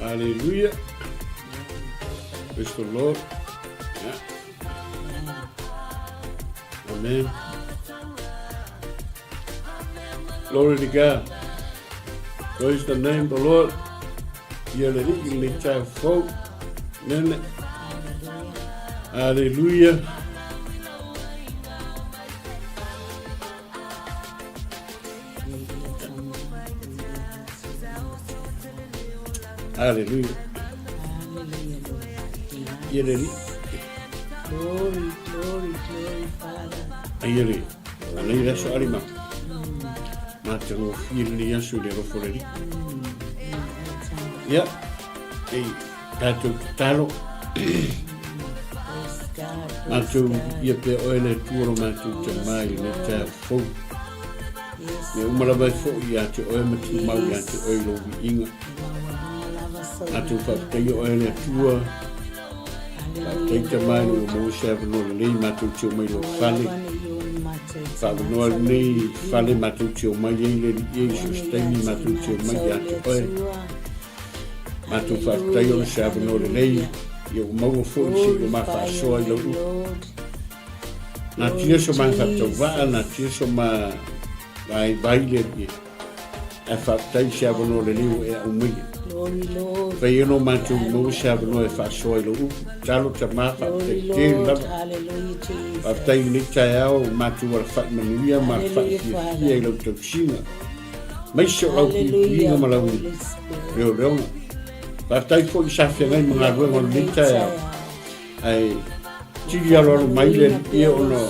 Hallelujah. Praise the Lord. Yeah. Amen. Glory to God. Praise the name of the Lord. Ia le alii le taeao fou. Nene. Hallelujah. Hallelujah. Ia le alii. Glory, glory, glory, Father. Ai le. Anei le aso alima. Matagofie lenei aso i le alofa o le Alii. Ia, ei tatou tatalo. Matou ia pea oe le Atua lo matou Tama i lenei taeao fou. Mea uma lava e foi ia te oe ma tumau ia te oe i lou viiga. Matou faafetaia oe le Atua. Faafetai Tama ina ua maua se avanoa lelei matou te omai i lou fale. Faavanoa lenei fale matou te omai ai le alii e i so o se taimi matou te omai ia te oe. Matou faafetai ona se avanoa lelei ia ua maua foi se i o ma faasoa i lau upu. Natia so ma faatauvaa, natia so ma vaivai le alii e. Ae faafetai i se avanoa lelei ua e aumaia. Fai ea no matou maua se avanoa e faasoa i lou upu. Talo tama faafetai tele lava. Faafetai i lenei taeao ua matou alafai manuia ma alafai fiafia i lau tausiga. Maise o lau puipuiga ma lau leoleoga. Faafetai foi i sa feagai ma galuega o lenei taeao. Ae tili aloalo mai le Alii ona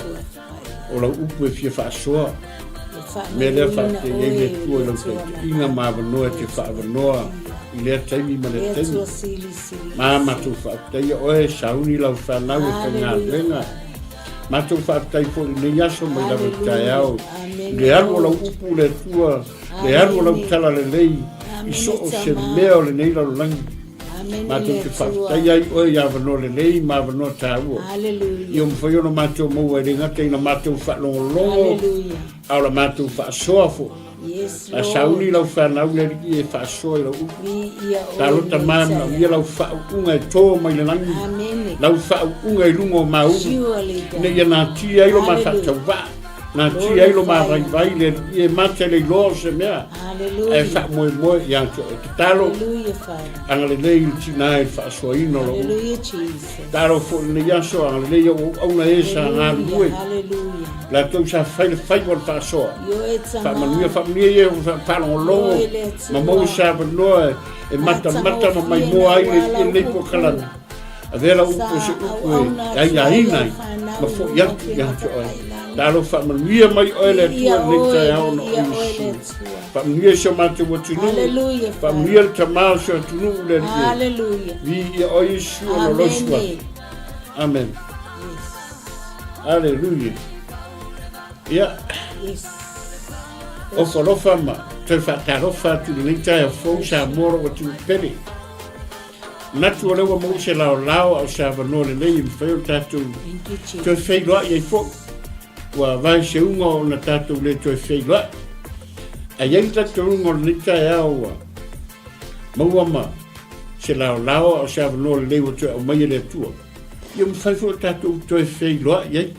o lau upu e fia faasoa. Mea lea faafetai ai le Atua i lau taitaiga ma avanoa e te faaavanoa i lea taimi ma lea taimi. Ma matou faafetaia oe, sauni lau fanau e faigaluega. Matou faafetai foi i lenei aso mai lava i le taeao i le alu o lau upu le Atua, le alu o lau talalelei i so o se mea o lenei lalolagi. Matou te faafetai ai oe i avanoa lelei ma avanoa taua. Ia mafai ona matou maua e le gata ina matou faalogologo, a o la matou faasoa foi. A sauni lau fanau le alii e faasoa i lau upu. Talo tama manaomia lau faauuga e to mai le lagi, lau faauuga i luga o maunu, ina ia natia ai lo ma faatauvaa. Natia ai lo ma vaivai le alii e mate le iloa o se mea. Ae faamoemoe ia te oe. Tatalo, agalelei i le tina i le faasoaina o lou upu. Tatalo foi i lenei aso, agalelei au auauna e sa galulue. Latou sa fai le faiva o le faasoa. Faamanuia, faamanuia ia e faalogologo ma maua se avanoa e matamata ma maimoa ai lenei polokalame. Avea lau upu o se upu e aiaina ai ma foi atu ia te oe. Talofa faamanuia mai oe le Atua i lenei taeao ona o Iesu. Faamanuia i si o matou atunuu. Faamanuia le tama o si o atunuu le Alii e. Viia oe Iesu ona o lou suafa. Amen. Aleluia. Ia. Ofa alofa ma toe faatalofa atu i lenei taeao fou Samoa lou atunuu pele. Manatu o lea ua maua se laolao a o se avanoa lelei e mafai ona tatou toe feiloai ai foi. Ua vae seuga ona tatou le toe feiloai. Ae i ai le talitonuga o lenei taeao ua maua ma se laolao a o se avanoa lelei ua toe aumaia e le Atua. Ia mafai foi ona tatou toe feiloai ai.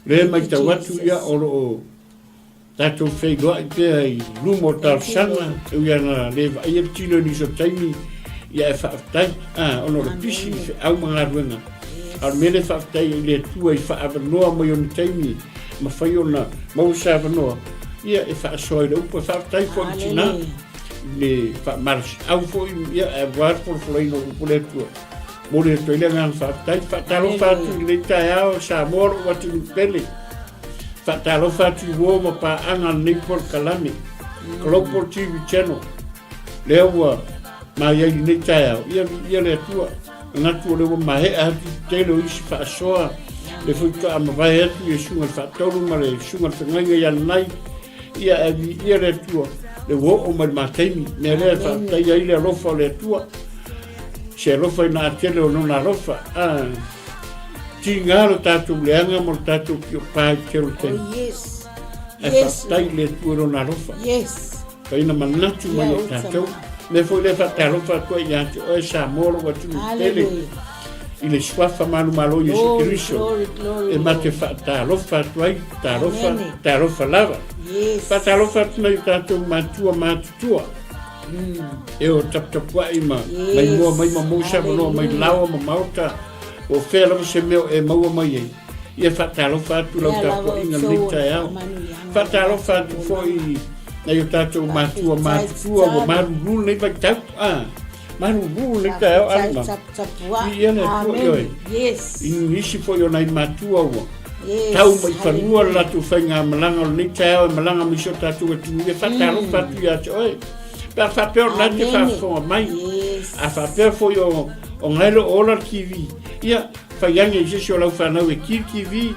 O lea e matau atu ia o lo o Tatou feiloai pea i luma o talosaga, e ui ana le vaaia le tino i nisi o taimi, ia e faafetai, a, ona o le pisi i feau ma galuega. A o le mea lea e faafetai ai i le Atua i faaavanoa mai ona taimi, mafai ona maua se avanoa, ia e faasoa i le upu. E faafetai foi i le tina, i le faamalosiau foi, ia, aua le folafolaina o le upu a le Atua. Momoli atu ai le agaga faafetai. Faatalofa atu i lenei taeao, Samoa lou atunuu pele. Faatalofa atu i uo ma paaga a lenei polokalame, Global TV Channel, lea ua mai ai lenei taeao. Ia viia le Atua. Manatu o lea ua maea atu i tele o isi faasoa, le foi toa mavae atu i le susuga i le Faatolu ma le susuga i le Feagaiga ia Nanai. Ia ae viia le Atua, le ua oo mai le ma taimi. Mea lea e faafetai ai le alofa o le Atua. Se alofa ina tele o lona alofa. Ah. Tiga lo tatou leaga mo le tatou piopa i te o le taimi. Oh, yes. Ae faafetai i le Atua i lona alofa. Yes. Faina manatu mai e tatou. Mea foi lea faatalofa atu ai ia te oe Samoa lou atunuu tele i le suafa manumalo Iesu Keriso e ma te faatalofa atu ai, talofa, talofa lava. Faatalofa atu nai o tatou matua matutua e o taputapuai ma mai mua mai ma maua se avanoa mai laoa ma maota o fea lava se mea o e maua mai ai. Ia faatalofa atu lau tapuaiga lenei taeao. Faatalofa atu foi nai o tatou matua matutua ua malulu lenei vaitau. Ah, malulu lenei taeao Alma. Viia le Atua i oe. I nisi foi o nai matua ua tau mai fanua le latou faigamalaga o lenei taeao e malaga mai si o tatou atunuu. Ia faatalofa atu ia te oe. Pe a faapea o lena e te faafofoga mai. A faapea foi o o gae lo ola le TV. Ia, Fai ane i se isi o lau fanau e ki TV,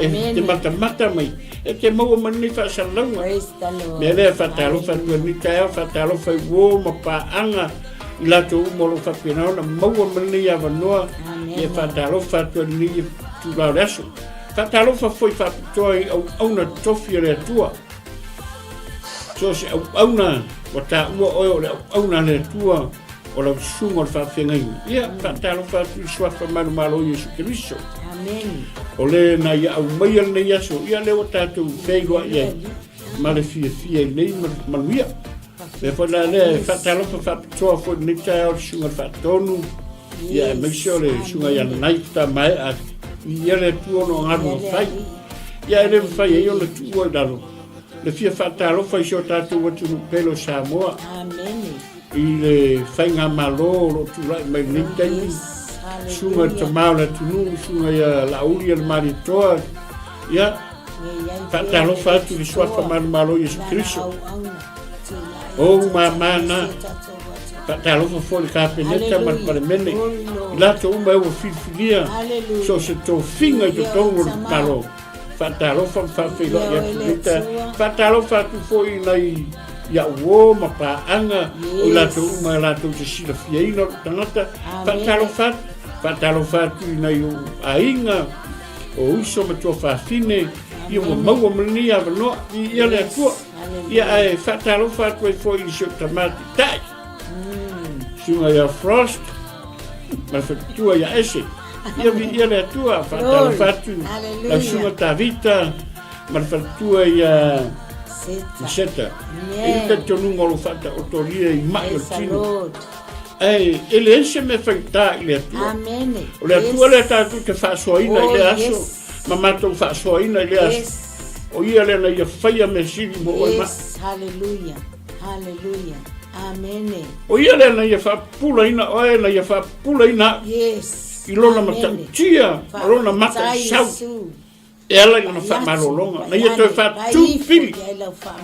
e te matamata mai, e te maua mai lenei faasalalauga. Mea lea, faatalofa atu ai lenei taeao, faatalofa i uo ma paaga i latou uma o lo o faapena ona maua mai lenei avanoa, ia faatalofa atu ai lenei itula o le aso. Faatalofa foi faapitoa i auauna totofi a le Atua. So o se auauna ua taua oe o le auauna a le Atua, o lau susuga o le faafeagaiga. Ia, faatalofa atu i suafa manumalo o Iesu Keriso. Amen. O le na ia aumaia lenei aso, ia lea ua tatou feiloai ai ma le fiafia i lenei manuia. Mea foi la lea e faatalofa faapitoa foi lenei taeao le susuga le faatonu, ia aemaise o le susuga ia Nai Tamaea, ia le Atua ona o galuega fai. Ia e le mafai ai ona tuua i lalo le fia faatalofa i si o tatou atunuu pele o Samoa. Amen. I le faigamalo o lo o tulai mai lenei taimi, susuga i le tama o le atunuu, susuga ia Laauli Alemalietoa, ia, faatalofa atu i le suafa manumalo Iesu Keriso. O ou mama na, faatalofa foi i le Kapeneta ma le Palemene, i latou uma e ua filifilia so o se tofiga i totonu o le Malo. Faatalofa ma faafeiloai atu i lenei taeao. Faatalofa atu foi i nai ia'u uo ma paaga o i latou uma latou te silafiaina lou tagata. Faatalofa atu, faatalofa atu i nai ou aiga, o uso ma tuafafine, ia ua maua ma lenei avanoa, viia le Atua. Ia ae faatalofa atu ai foi i si ou tama taitai, susuga ia Frost, ma le faletua ia Ese. Ia viia le Atua, faatalofa atu lau susuga Tavita ma le faletua ia Seta. E i talitonuga o lo faataotolia i mai o le tino. Ae e leai se mea faigata i le Atua. O le Atua lea tatou te faasoaina i lea aso ma matou faasoaina i lea aso. O ia lea na ia faia mea sili mo oe ma. Hallelujah. Hallelujah. Amene. O ia lea na ia faapupulaina oe, na ia faapupulaina au. Yes. I lona matautia, ma lona mata i sau. E ala i lona faamalologa. Na ia toe faatupili.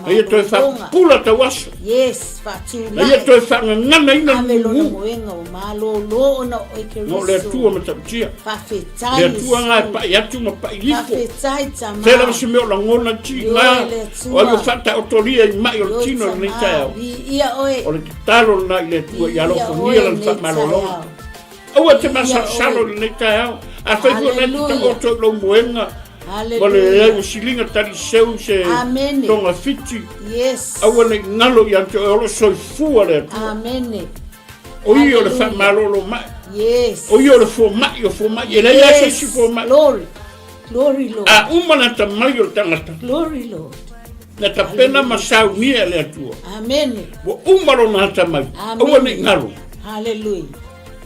Na ia toe faapupula tau aso. Yes, faatulai. Na ia toe faagaganaina le Ave lona mumu. moega ua malolo ona o oe Keriso. No le Atua matautia. Faafetai Le Atua Iesu. nga e pai atu ma pai ifo. Faafetai Tama. Fea lava se mea o lagona ti Ioe, nga le Atua. o ai o faataotolia i mai o le Ioe, tino i lenei Tama. taeao. Viia oe. O le tatalo lena i le Atua ia Viia alofagia oe lana lenei faamalologa. taeao. Aua e te Viia masalosalo oe. i lenei taeao. Afai foi o lena e te Hallelujah. taoto i lou moega ma le Hallelujah. ai ua siliga taliseu se Amene. togafiti, Yes. aua ne i galo ia te oe o lo o soifua le Atua. Amene. O ia o le Hallelujah. faamalolo mai. Yes. O ia o le fomai o fomai. E leai lava se isi fomai. Glory. Glory Lord. A uma na atamai o le tagata. Glory Lord. Na tapena ma saunia e le Atua. Amen. Ua uma lona atamai. Amen. Aua ne i galo. Hallelujah.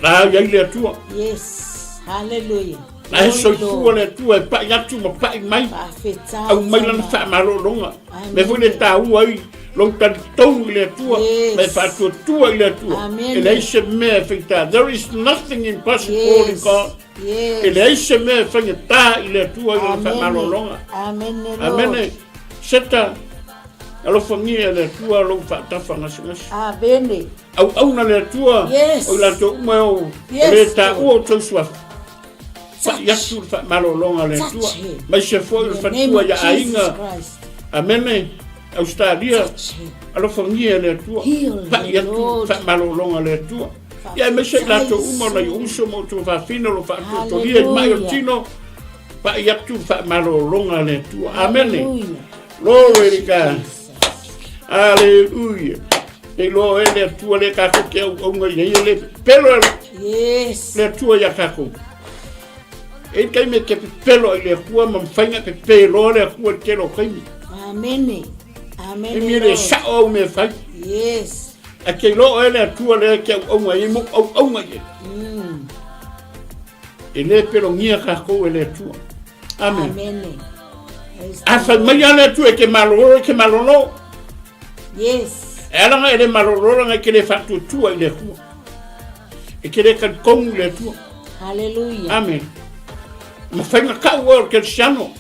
La i ai le Atua. Yes. Hallelujah. La e soifua le Atua e pai atu ma pai mai. Faafetai. Aumai lana faamalologa. Mea foi le taua ai lou talitonu i le Atua, Yes. ma e faatuatua i le Atua. Amen. E leai se mea e faigata. There is nothing impossible in Yes. God. Yes. E leai se mea e faigata i le Atua i lana Amen. faamalologa. Amen. Lord. Amene. Seta, alofagia e le Atua lou faatafa gasegase. Amene. Auauna le Atua, Yes. o i latou uma e o Yes, le taua Lord. o tou suafa. Pai atu le faamalologa a le Touch Atua. him. Mai se foi o le In the name faletua of ia Jesus aiga. Christ. Amene. Australia, Touch him. alofagia e le Atua. Heal Pai him, atu le Lord. faamalologa a le Atua. Ia aemaise i latou uma o nai uso ma outou fafine o lo o faatuatulia i mai o le tino. Pai atu le faamalologa a le Atua. Amene. Hallelujah. Glory to God. Hallelujah. E iloa oe le Atua lea tatou te auauna i ai, e le pepelo e Yes. le Atua iā tatou. E i ai taimi e te pepelo ai i le Atua ma mafai ona pepeloa le Atua i le tele o taimi. Amene. Amene. Taimi e le Lord. sao au mea e fai. Yes. Ae te iloa oe le Atua lea e te auauna i ai ma ou auauna i ai. E le pelogia tatou e le Atua. Amen. Amene. Praise A the fai Lord. mai lava le Atua e te malolo, e te malolo. Yes. E ala ona e le malolo leaga e te le faatuatua i le Atua. E te le talitonu i le Atua. Hallelujah. Amen. Mafai ona tau oe o le Kerisiano.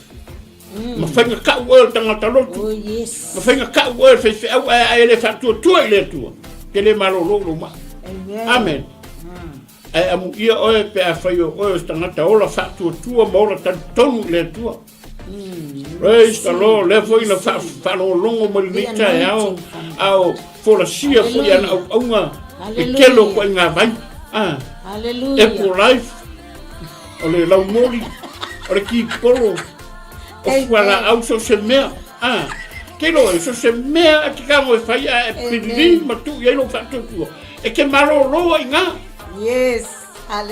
Mafai ona tau oe o le tagata lotu. Oh yes. Mafai ona tau oe o le faifeau ae a e le faatuatua i le Atua. E te le malolo lou maa. Amen. Amen. Ae amuia oe pe afai o oe o se tagata ola faatuatua ma ola talitonu i le Atua. Praise the Lord. Lea foi na faalogologo mai lenei taeao a o folasia foi ana auaunga e tele o ituaiga vai. Ah, Apple Life, o le laumoli, o le kipolo, o fualaau, so o se mea. Ah, ke iloa, so o se mea a te kago e fai a e pilili ma tuu i ai lou faatuatua. E te malolo ai i ina. Yes.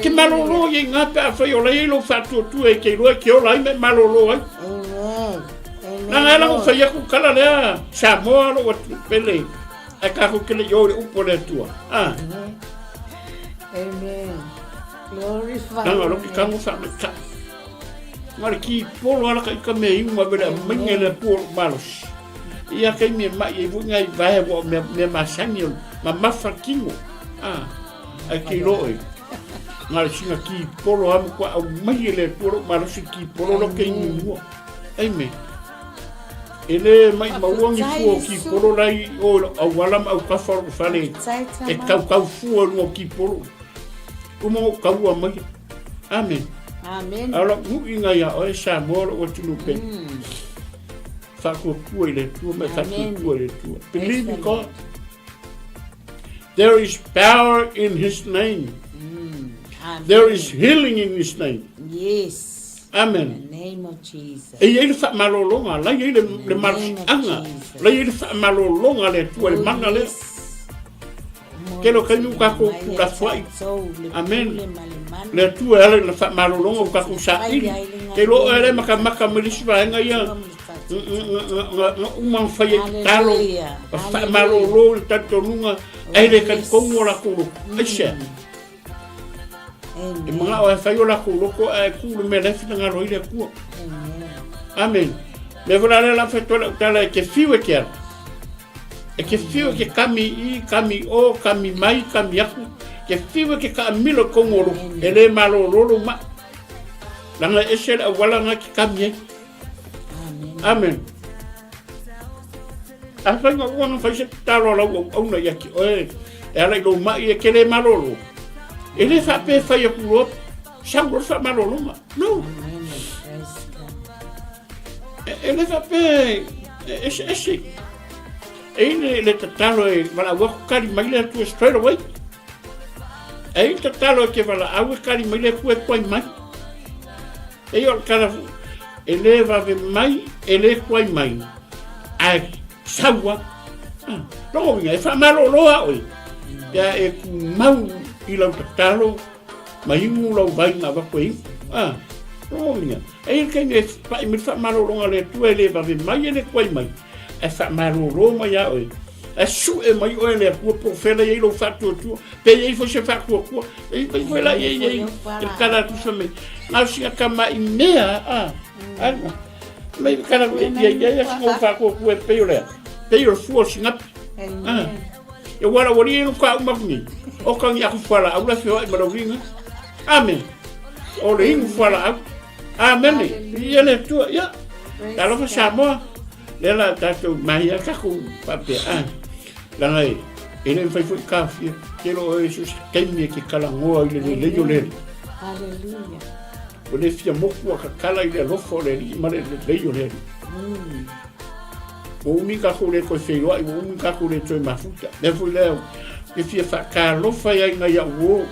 Ke malolo ia i ngā pe afai o lai ai lou faatuatua e te iloa e te ola ai ma e malolo ai. Amen. Amen. Nanga ela o fai aku kala lea Samoa lo atu pele ai ka ko kele yo le upo le atua. Ah. Amen. Amen. Glorify. Nanga lo ki kango fa me ta. Ngare ki polo ala ka ika me iu ma vele mainga le po malos. Ia kai me mai e vui ngai vae wa me me masangi ma mafa kingo. Ah. Ai ke iloa oe, na o sina kipolo lava matua aumai e le Atua lou malosi i kipolo lo ke inu mua. Amen. E le maʻimau ni fua o kipolo la i o i lou auala ma autafa o lou fale e kaukau fua i luga o kipolo. Uma ona ou kaua maia. Amen. Amen. A o lau nuʻiga iā oe Samoa lou atunuu pele. Faatuatua i le Atua ma e faatuatua i le Atua. Believe in God. There is power in his name. There is healing in his name. Yes. Amen. In the name of Jesus. E i ai le faamalologa, la i ai le, le malosiaga, la i ai le faamalologa a le Atua, le mana lea. Tele o taimi ua tatou tuulafoai. Amen. Le Atua e ala i lana faamalologa ua tatou saili. Te iloa oe lea e matamata mai le isi vaega ia na uma ona fai ai tatalo, ma faamalolo i le talitonuga, ae le talitonu o latou loto. Aisea? E manao e fai o latou loto ae tu le mea la e finagalo ai le Atua. Amen. Mea foi la lea la fai atu ai lau tala e te fiu e te alu. E te fiu e te kami i, kami o, kami mai, kami aku. Te fiu e te kaamilo i tonu o loto. E le malolo lou maa. Leaga e ese le auala na e te kami ai. Amen. Afai na ua na fai se tatalo a lau auauna ia te oe e ala i lou mai e te le malolo. E le faapea e fai atu loa sau loa le faamalologa. No. E le faapea e eseese. E i le, le tatalo e valaau atu kali mai le Atua straight away. E i le tatalo e te valaau e kali mai le Atua e tuai mai. Eia o le tala foi, e le vave mai, e le tuai mai, ae sau lava. Ah, lona uiga, e faamalolo lava oe, pe a e tumau i lau tatalo ma inu lau vai na avatu e inu. Ah, lona uiga, e i ai le taimi e pai mai le faamalologa a le Atua e le vave mai, e le tuai mai, ae faamalolo mai ia oe. Ae sue mai oe e le Atua po o fea la i ai lou faatuatua, pe i ai foi se faatuatua. E i mai foi la i ai i le tala atu fai mai, na o sina tamaʻi mea a, a, mai le tala atu ia i ai a sina faatuatua e pei o le a, pei o le fua o le sinapi. A, e ua la ua li ai ka uma aku nei, o ka ni aku fualaau la feoai ma lau liga. Amen. O le inu fualaau. Amene. Ia le Atua, ia. Talofa Samoa. Lea la tatou mahi a takou faapea a leaga e e le mafai foi taofia te iloa oe so o se taimi e te talanoa i le lelei o le Alii. Hallelujah. Ua le fia motu a tatala i le alofa o le Alii ma le lelei o le Alii. Ua umi tatou le toe feiloai, ua umi tatou le toe mafuta. Mea foi lea e fia faatalofa ai nai au uo,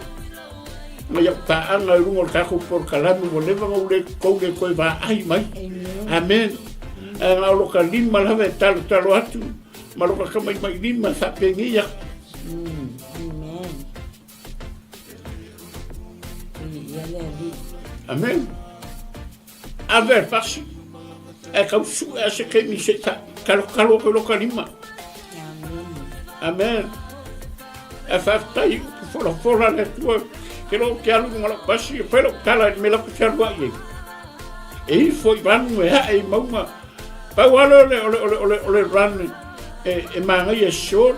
nai au paaga i luga o le tatou polokalame ua leva ona ou le tou le toe vaai mai. Amen. Ae na o lota lima lava e talotalo atu. Ma lou tamatamailima e faapenei atu. Amen. Viia le Alii. Amen. Ave le pasi. Ae tau sue a se taimi se i talotalo atu i lota lima. Amen. Amen. Ae faafetai i upu folafola a le Atua, ke loo te alu i luga o lau pasi, e fai lau tala i le mea la ou te fealuai ai. E ifo i vanu e ae i mauga. Pau lava lea o le, o le, o le, o le, o le run e, e manaia e short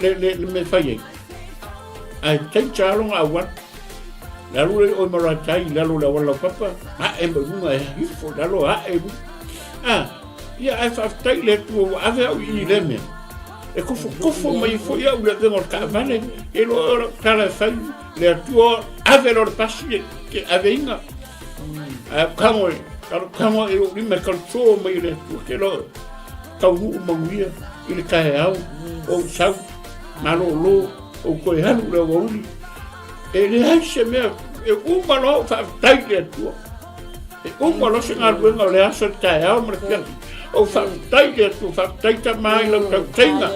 le, le, le mea e fai ai. Ae taita lava lona auala. Le alu lea i o i Maraetai i lalo o le auala laupapa, ae mai luga e ifo i lalo, ae i luga. Ah, ia ae faafetai i le Atua ua ave au i i lea mea. E kofokofo mai ai foi au i le avega o le taavale, e iloa o lau tala e fai le Atua ave loa le pasi e ke aveina. Ae kago e, kalo kago e ou lima e kalutō mai e le Atua, ke loa taunuu manuia i le taeao, ou sau, malōlō, ou toe alu i le aoauli. E leai se mea, e uma loa ou faafetai i le Atua. E uma loa se galuega o le aso, le taeao ma le afiafi. Ou faafetai i le Atua, faafetai Tama i lau tautaiga.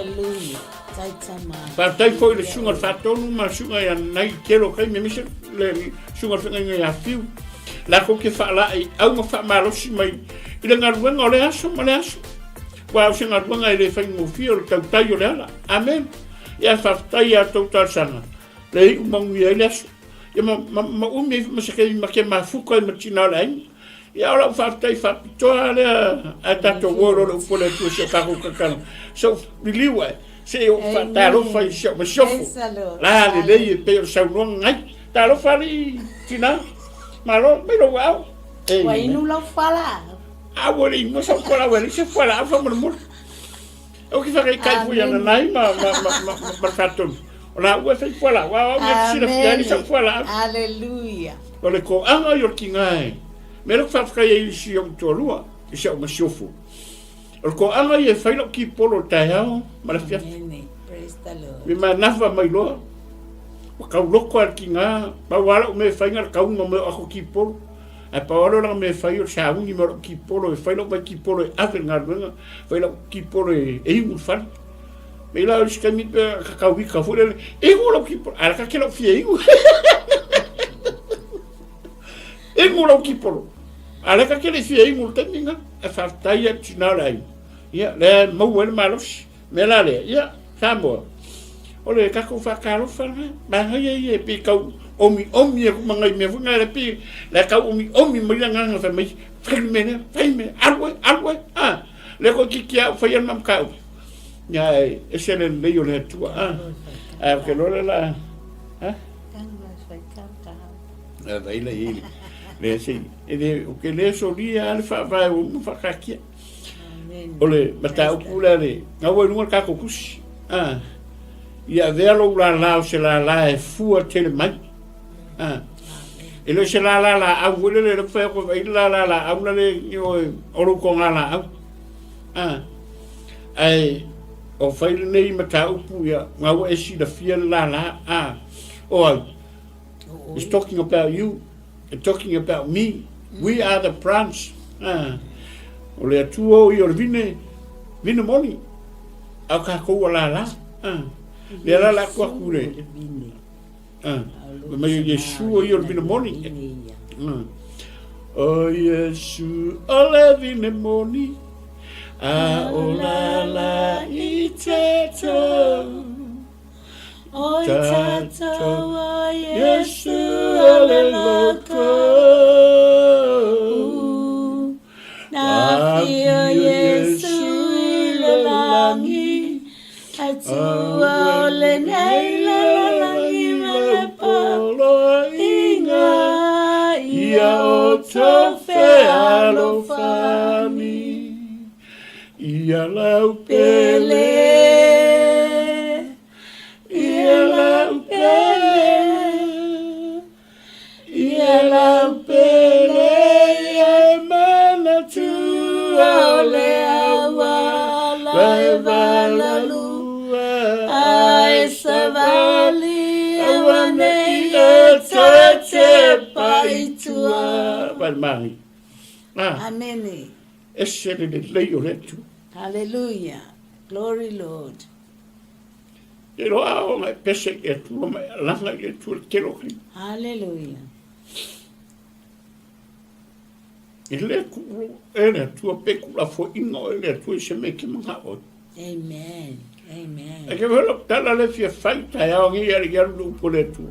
Faafetai foi i le susuga i le Faatonu ma le susuga ia Nai tele o taimi, aemaise le susuga i le Feagaiga ia Fiu. Latou te faalaeiau ma faamalosi mai i le galuega o le aso ma le aso. Aua o se galuega e le faigofie o le tautai o le ala. Amen. Ia faafetai ia tou talosaga, le iu manuia ai le aso. Ia ma, ma, ma umi ai ma se taimi ma te mafuta ai ma tina o le aiga. Ia o lau faafetai faapitoa lea a tatou o loa le upu a le Atua i si o tatou tatalo. Se ou liliu ae, se i ou faatalofa i si au masiofo. La lelei e pei o le saunoaga nai. Talofa alii tina, malo mai lou aao. Ua inu lau fualaau. A ua le inua sau fualaau e leai se fualaau faamolemole. Ou te whakaikai foi ana nai ma, ma, ma, ma, ma, ma le faatonu. O la ua fai fualaau, a au ia silafia ai sau fualaau. Hallelujah. O le toaga i o le tiga e. Mea lea ou te faafetai ai i si ou toalua, i si au masiofo. O le toaga ia e fai lau kipolo i le taeao ma le afiafi. Amen. Praise the Lord. Me manafa mai loa. Ua tauloko lava le tiga, pau lava lau mea e fai na o le tauga mai o ako kipolo. Ae pau lava lea o lana mea e fai o le sauni mai o lau kipolo, e fai lau vai kipolo e ave i le galuega, fai lau kipolo e iu i le fale. Mei la o isi taimi pe kakauika foi lele, igu lau kipolo, ae laka ke lau fia igu. Igu lau kipolo. A laka ke le fia igu le taimi nga, e faafetai atu tina o le aiga. Ia, lea e maua ai le malosi. Mea la lea, ia, Samoa, o le tatou faatalofa lena, manaia ia e pei tau omiomi atu ma nai mea foi na, e pei la e tau omiomi mai le agaga fai mai, fai le mea lea, fai le mea, alu ai, alu ai, a, lea toeitiiti lava ou faia le ma mataupu. Ia, e ese le lelei o le Atua, a, ae ou te iloa lea la, a? A, vai la i le, se, e le, ou te le solia lava le faavae ua uma faataatia. O le mataupu lea le gaua i luga le tatou tusi. A, ia avea lou lala o se lala e fua tele mai. A, e le o se lala laau foi lele, lea fai atu ai le lala laau na le o lou toga laau. A, ae o fai lenei mataupu ia gaua e silafia le lala. A, o au, it's talking about you. It's talking about me. We are the branch. Ah, o le Atua o ia o le vine, vine moni. A o kākou ua lālā. Ah, lea la la aku aku le. Ah, mai o Iesu o ia o le vine moni. Ah. O Iesu o le vine moni, a o lālā i tātou. Oi tātou a Iesu o le loko. Nā whio Iesu i le langi, Atua o lenei lalolagi ma le poloaiga, Ia outou fealofani. Ia lau pele, ia lau pele, ia lau pele, ia manatua o le auala e valalua, Ae savali auanei e toe tepa i tua. Vai le magi. Ah. Amene. Ese le lelei o le Atua. Haleluia. Glory Lord. Te loa o ngai pese i le Atua ma e alaga i le Atua le tele o kaimi. Hallelujah. E le kuu e le Atua pe ku lafoaiga oe e le Atua i se mea e te manao ai. Amen. Amen. E ke whela tala le fia fai tae ao ngi ari alu le upu le Atua.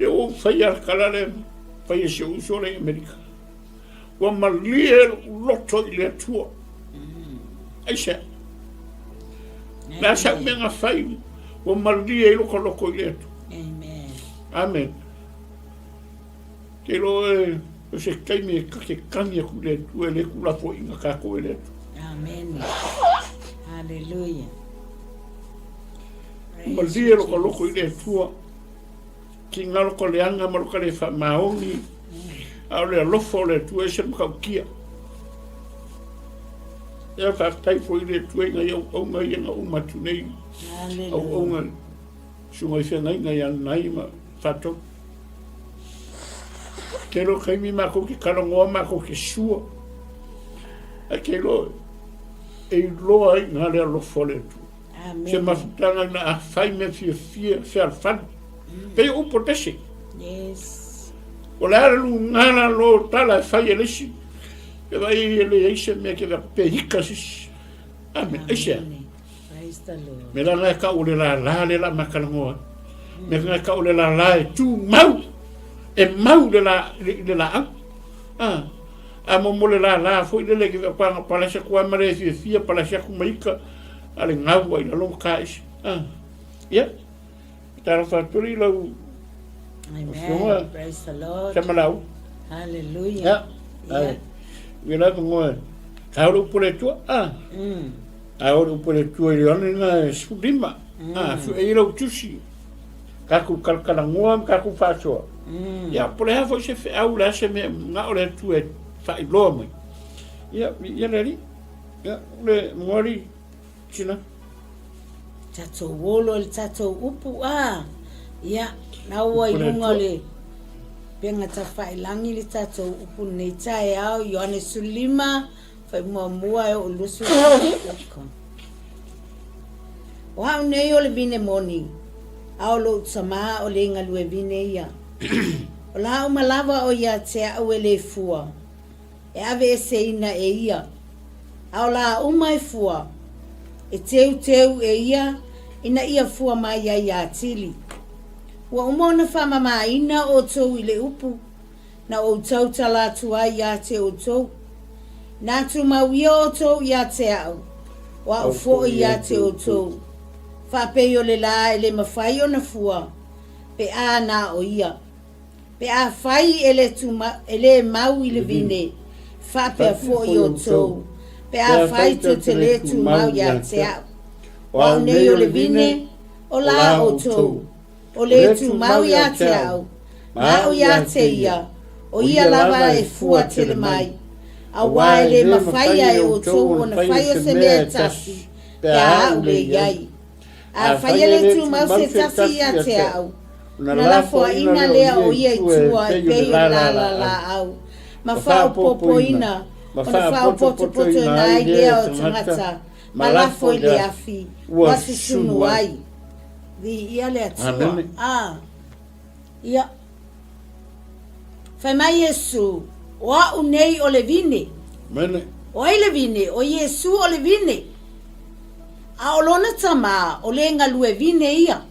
Le o fai a kala le fai e se uso le Amerika. Ua malie lou loto i le Atua. Aisea? Le a sau mea na fai, ua malie i loko loko i le Atua. Amen. Amen. Te iloa e, o se taimi e ta te tagi atu i le Atua, e le tulafoaiina tatou e le Atua. Amen. Hallelujah. Malie loko loko i le Atua. Ki ngaro ka leaga ma lo ka le faamaoni, a o le alofa o le Atua e ese le matautia. Ia faafetai foi i le Atua i nai auauna ia na uma atu nei, auauna susuga i feagaiga ia Nanai ma Fatou. Tele o taimi matou te talanoa matou te sua, ae te iloa e iloa ai i ina le alofa o le Atua. Se mafutaga ina a fai mea fiafia fealofani. Pei o upu o tese. Yes. O le a le lugala lo tala e fai e le isi. E vai e leai se mea ke vea pe hika sisi. Amen. Aisea. Praise the Lord. Me la ngai ka o le la la le la makalangoa. Me ngai ka o le la la e tu mau. E mau le la le la au. Ah. A mo mo le la la foi le le ke vea panga palasa kua mare fiafia palasa ku maika. A le gau ai lalo ma kaisi. Ah. Ia. Talofa atu i lau Amen. Praise the Lord. Tamalau. Hallelujah. Ia. Ai. Ia la ngoe. Ka ore upu le tua. Ah. A ore upu le tua i ane na e 15. Ah, su e lau tusi. Ka ku kalakala ngoa ma ka ku faasoa. Ia, po le a foi se feau le a se mea nga o le Atua e faailoa mai. Ia, ia le Alii. Ia, o le moali sina. Tatou olo i le tatou upu a. Ia, na ua i luga o le pega tafailangi le tatou upu lenei taeao, Ioane 15, fai muamua e oo 20. O au nei o le vine moni, a o lou tama o le galue vine ia. O la uma lava o ia te au e le fua. e aveeseina e ia, a o lā uma e fua, e teuteu e ia ina ia fua mai ai atili. Ua uma ona faamamāina outou i le upu na ou tautala atu ai iā te outou. Inā tumau ia outou iā te a'u, o a'u foʻi iā te outou. Faapei o le lā e le mafai ona fua, pe a na o ia. Pe afai e le tuma, e le mau i le vine, faapea foi outou, pe afai tou te le tumau ia te a'u. O a'u nei o le vine, o la outou, o le tumau ia te a'u, ma a'u ia te ia, o ia lava e fua tele mai. Auā e le mafai e outou ona fai o se mea e tasi, pe a a'u le i ai. Afai e le tumau se tasi ia te a'u, ona lafoaiina lea o ia i tua e pei o le lala laau, ma faaopoopoina, ona faaopotopotoina ai lea o tagata, ma lafo i le afi, ua susunu ai. Viia le Atua. A. Ia. Fai mai Iesu, O a'u nei o le vine. Mene. O ai le vine? O Iesu o le vine. A o lona tama, o le galue vine ia.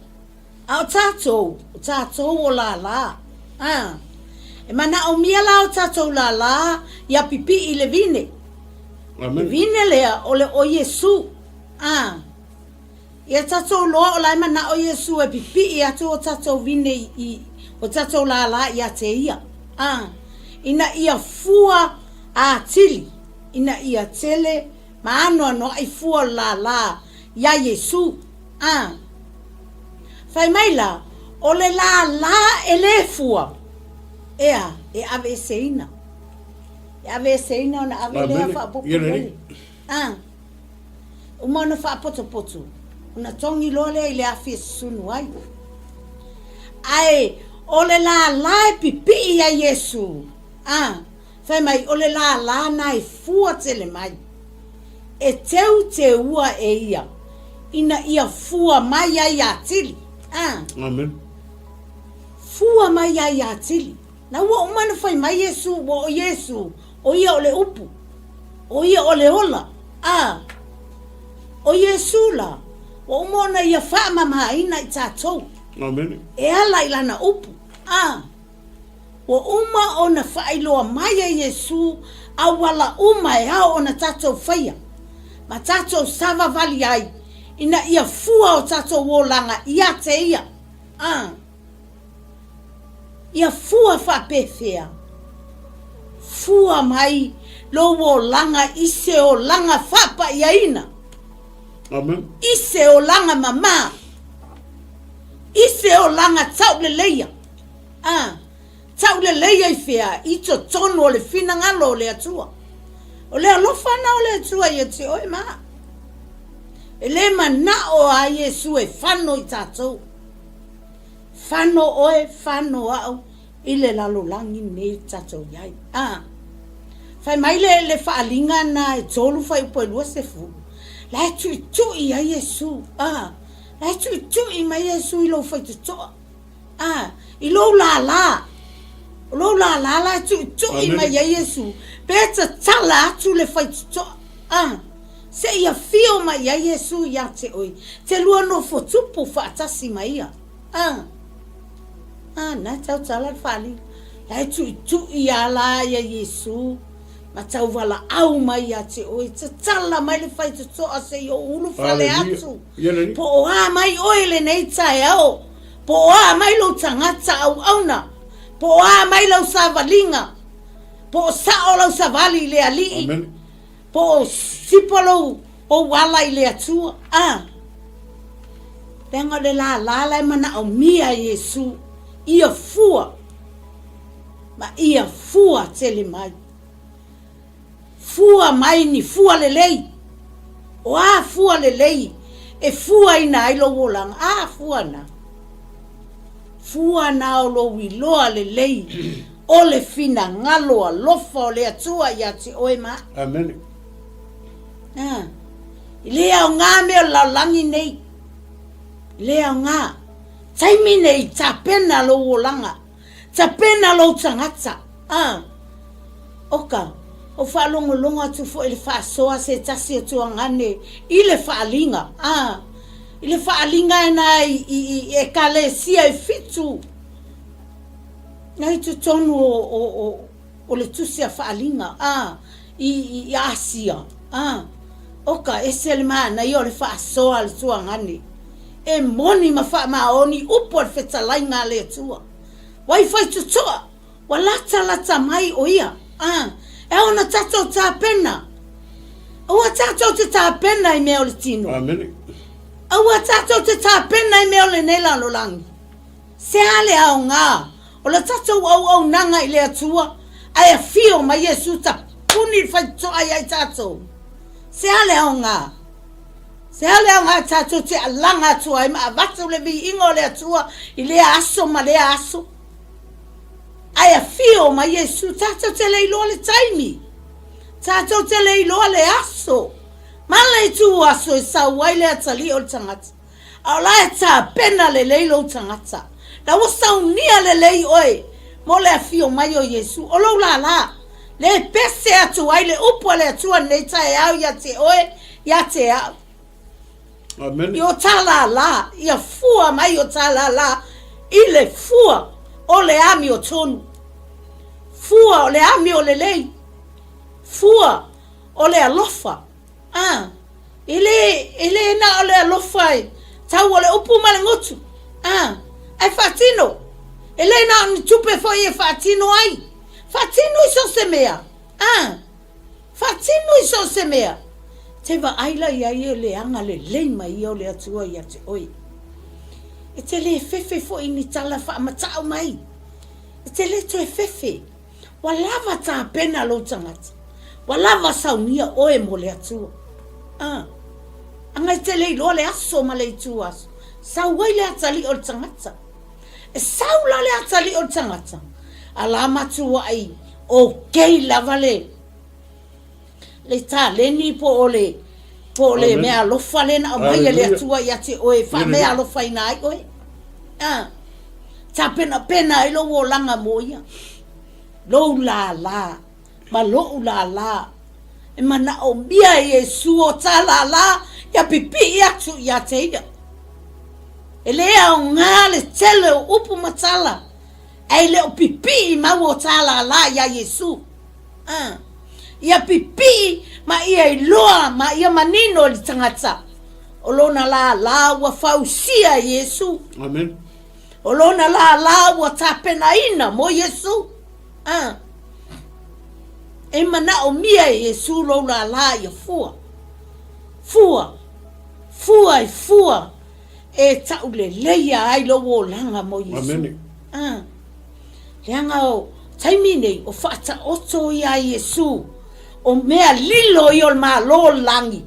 A o tatou, o tatou o lālā. A. E manaomia la o tatou lālā ia pipiʻi le vine. Amen. Le vine lea o le o Iesu. A. Ia tatou loa o la e manao Iesu e pipii atu o tatou vine i o tatou lālā ia te ia, a, ina ia fua atili, ina ia tele ma anoanoai fua o le lālā iā Iesu, a. Fai mai la, o le lālā e lē fua, ea, e aveeseina. E aveeseina ona ave lea faaopoopo lele. A. Uma ona faapotopoto, ona togi loa lea i le afi e susunu ai. Ae o le lālā e pipii iā Iesu, a, fai mai, o le lālā na e fua tele mai. E teuteua e ia, ina ia fua mai ai atili. A. Amen. Fua mai ai atili. Na ua uma ona fai mai Iesu, ua o Iesu, o ia o le upu, o ia o le ola. A. O Iesu la, ua uma ona ia faamamaina i tatou. Amen. E ala i lana upu. A. Ua uma ona faailoa mai e Iesū auala uma e ao ona tatou faia, ma tatou savavali ai, ina ia fua o tatou olaga ia te Ia. A. Ia fua faapefea? Fua mai lou olaga i se olaga faapaiaina. Amen. I se olaga mamā. I se olaga tauleleia. A, taulelei ai fea i totonu o le finagalo o le Atua. O le alofa na o le Atua ia te oe ma au. E le manao a Iesu e fano i tatou. Fano oe, fano au i le lalolagi nei tatou i ai. A, fai mai le, le faaaliga na e tolu fuaiupu e 20, la e tuitui ai Iesu. A, la e tuitui mai Iesu i lou faitotoa. A, i lou lālā, o lou lālā la e tuʻituʻi mai ai Iesu, pe tatala atu le faitotoa, a, seia afio mai ai Iesu iā te oe, te lua nofo tupu faatasi ma ia. A, a, na e tautala le faaaliga, la e tuʻituʻi a la ia Iesu, ma tauvalaau mai iā te oe, tatala mai le faitotoa seia ou ulufale atu, po o a mai oe lenei taeao. Po o a mai lou tagata auauna, po o a mai lau savaliga, po o sao lau savali i le Alii, Amen. po o sipo lou ou ala i le Atua. A! Leaga o le lālā la e manaomia e Iesu, ia fua, ma ia fua tele mai. Fua mai ni fua lelei. O a fua lelei e fuaina ai lou olaga? A fua na? Fua na o lou iloa lelei o le finagalo alofa o le Atua ia te oe ma au. Amene. A, i le aoga mea o le lalolagi nei. I le aoga. Taimi nei tapena lou olaga. Tapena lou tagata, a. Oka, o faalogologo atu foi i le faasoa se tasi o tuagane i le faaliga, a. I le faaliga e na i, i, i ekalesia e fitu na i totonu o, o, o, o le tusi a faaliga, a, i, i Asia, a. Oka, ese le manaia o le faasoa a le tuagane. E moni ma faamaoni upu a le fetalaiga a le Atua. Ua i faitotoa, ua latalata mai o ia, a, e ao ona tatou tapena. Aua tatou te tapena i mea o le tino. Amene. Aua tatou te tapena i mea o lenei lalolagi. Se a le aoga o le tatou auaunaga i le Atua, ae afio mai Iesu tapuni le faitotoa ia i tatou? Se a le aoga? Se a le aoga tatou te alaga atu ai ma avatu le viiga o le Atua i lea aso ma lea aso? Ae afio mai Iesu, tatou te le iloa le taimi, tatou te le iloa le aso, ma le itu aso e sau ai le atalii o le tagata. A o la e tapena lelei lou tagata. La ua saunia lelei oe mo le afio mai o Iesu, o lou lālā, le pese atu ai le upu a le Atua nei taeao ia te oe, ia te au. Amen. I o tā lālā, ia fua mai o tā lālā i le fua o le amiotonu. Fua o le amio lelei. Fua o le alofa. A, e le, e le na o le alofa e tau o le upu ma le gutu. A, ae faatino. E le na o ni tupe foi e faatino ai. Faatino i so o se mea. A, faatino i so o se mea. Te vaai la i ai e le agalelei mai ia o le Atua ia te oe. E te le fefe foi i ni tala faamatau mai. E te le toe fefe. Ua lava tapena lou tagata. Ua lava saunia oe mo le Atua. A. Aga e te le iloa le aso ma le itu aso. Sau ai le atalii o le tagata. E sau la le atalii o le tagata, a la matuai okei lava le le taleni po o le. Po o le meaalofa lea na aumai e le Atua ia te oe e faameaalofaina ai oe. A, tapenapena ai lou olaga mo ia. Lou lālā ma loʻu lālā e manaʻomia e Iesū o tā lālā ia pipiʻi atu ia te ia. E lē aogā le tele o upu ma tala, ae le o pipiʻi mau o tā lālā iā Iesū. A, ia pipiʻi ma ia iloa ma ia manino i le tagata, o lona lālā ua fausia e Iesū. Amen. O lona lālā ua tapenaina mo Iesū. A, e manaʻomia e Iesū lou lālā ia fua. Fua, fua e fua e taʻuleleia ai lou olaga mo Iesū. Amene. A, leaga o taimi nei o faataoto ia Iesū, o mea lilo ia o le Malo o le lagi,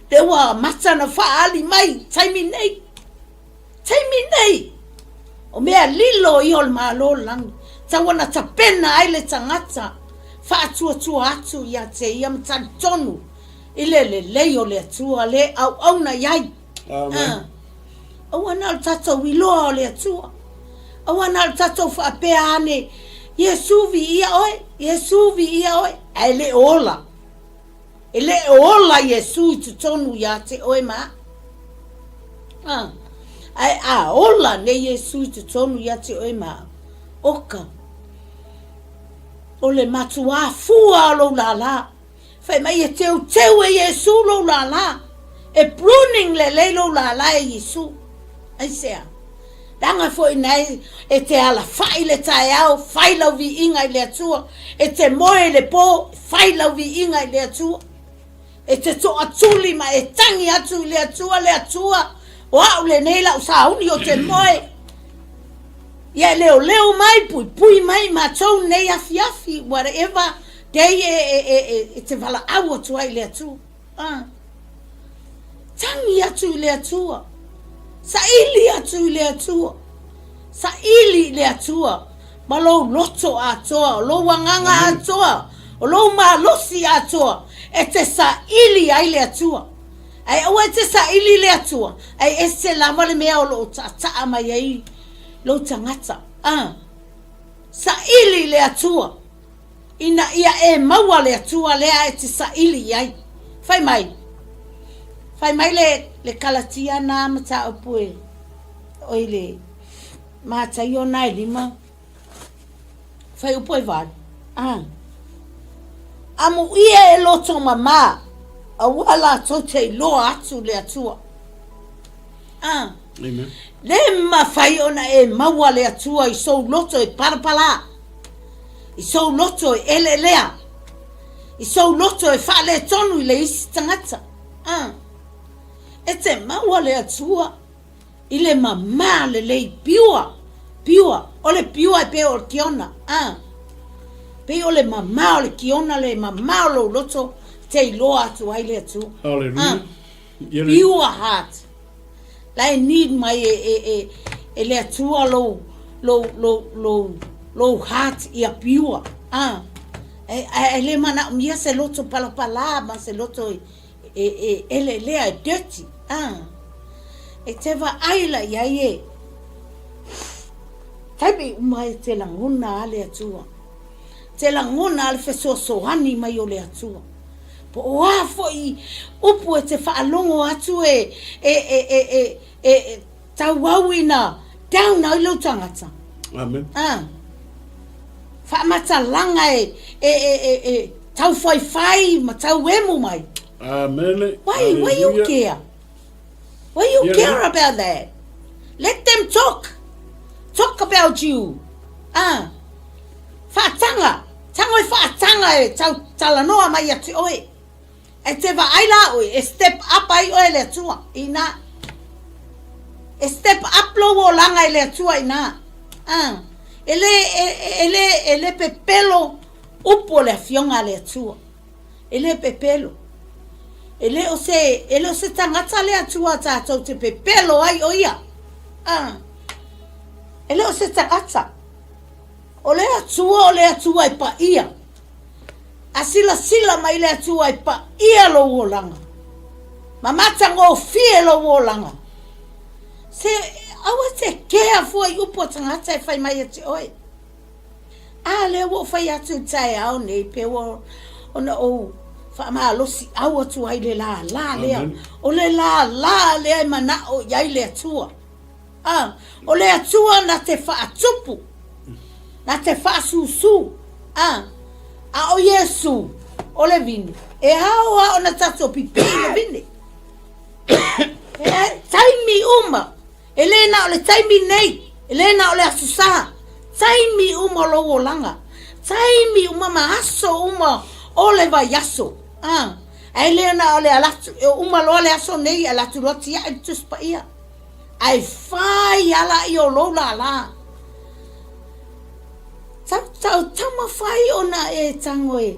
lea ua amata ona faaali mai i taimi nei. Taimi nei, o mea lilo ia o le Malo o le lagi, tau ana tapena ai le tagata faatuatua atu ia te ia ma talitonu i le lelei o le Atua le auauna i ai. Amen. Aua na o le tatou iloa o le Atua. Aua na o le tatou faapea ane, Iesu viia oe, Iesu viia oe, ae le o ola. E le o ola Iesu i totonu iā te oe ma aʻu. A, ae a ola nei Iesu i totonu iā te oe ma aʻu, oka, o le matuā fua o lou lālā. Fai mai e teuteu e Iesu lou lālā, e pruning lelei lou lālā e Iesu. Aisea? Leaga foi na e te alafaʻi le taeao, fai lau viiga i le Atua, e te moe i le po, fai lau viiga i le Atua. E te toatuli ma e tangi atu i le Atua, le Atua, o aʻu lenei lau sauni o te moe. Ia e leoleo mai, puipui mai matou nei afiafi, whatever day e, e, e, e, e te valaau atu ai i le Atua. Ah. Tangi atu i le Atua. Saili atu i le Atua. Saili i le Atua ma lou loto atoa, o lou agaga atoa, o lou malosi atoa, e te saili ai le Atua. Ae aua e te saili i le Atua, ae ese lava le mea o lo o taataa mai ai lou tagata. Ah. Saili i le Atua. Ina ia e maua le Atua lea e te saili i ai. Fai mai, fai mai le, le Kalatia nā mataupu e, oi le Mataio nā e lima, fai upu e valu. Ah. Amuia e loto mamā, aua lātou te iloa atu le Atua. Ah. Amen. Le mawhai ona e maua le Atua i sou loto e parapalā. I sou loto e eleelea. I sou loto e faaletonu i le isi tagata. A. E te maua le Atua i le mamā lelei, pure, pure, o le pure e pei o le kiona. A. Pei o le mamā o le kiona le mamā o lou loto te iloa atu ai le Atua. Hallelujah. A. Pure heart. La e need mai e, e, e, e le Atua lou, lou, lou, lou, lou heart ia pure. Ah. E, e, e le manaʻomia se loto palapalā ma se loto e, e, e eleelea, e dirty. Ah. E te vaai la iai e. Taimi uma e te lagona a le Atua. Te lagona a le fesoasoani mai o le Atua. Po o a foi upu e te faalogo atu e, e, e, e, e, e, e tauau ina down ai lou tagata. Amen. Ah. Faamatalaga e, e, e, e, e tauwhaiwhai ma tauemu mai. Amen. Why, why you care? Why you care about that? Let them talk. Talk about you. Ah. Faatanga. Tango e faatanga e tau talanoa mai ia te oe. E te vaai la oe, e step up ai oe le Atua, ina. E step up lou olaga i le Atua ina. Ah. E le, e, e le, e le pepelo upu o le afioga a le Atua. E le pepelo. E le o se, e le o se tagata le Atua tatou te pepelo ai o ia. Ah. E le o se tagata. O le Atua o le Atua e paia. A silasila mai le Atua e paia lou olaga. Ma matagofie lou olaga. Se, aua e te kea fua i upu a tagata e fai mai ia te oe. A lea ua ou fai atu i le taeao nei, pe ua ona ou faamalosiau atu ai i le lālā lea. O le lālā lea e manao i ai le Atua. A, o le Atua na te faatupu, na te faasusū. A, a o Iesū, o le vine, e ao lava ona tatou pipii i le vine. E taimi uma, e le na o le taimi nei, e le na o le Aso Sa, taimi uma o lou olaga, taimi uma ma aso uma o le vaiaso. A, ae le na o le ala atu, e uma loa le aso nei, ala atu loa tiai le Tusi Paia. Ae fai lava laia o lou lālā. Tau, tau, taumafai ona e tago e,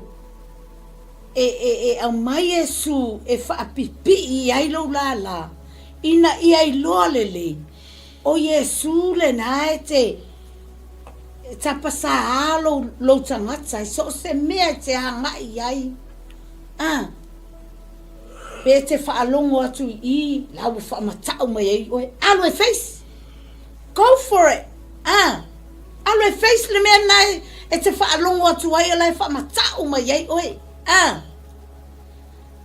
e, e, e aumai Iesū e faapipii ai lou lālā, ina ia iloa lelei, ʻo Iesū lenā e te e tapasā lou, lou tagata i so o se mea e te agai i ai. A, pe e te faalogo atu i i, la ua faamatau mai ai oe, alu e face! Go for it! A, alu e face le mea lena e te faalogo atu ai o la e faamatau mai ai oe. A,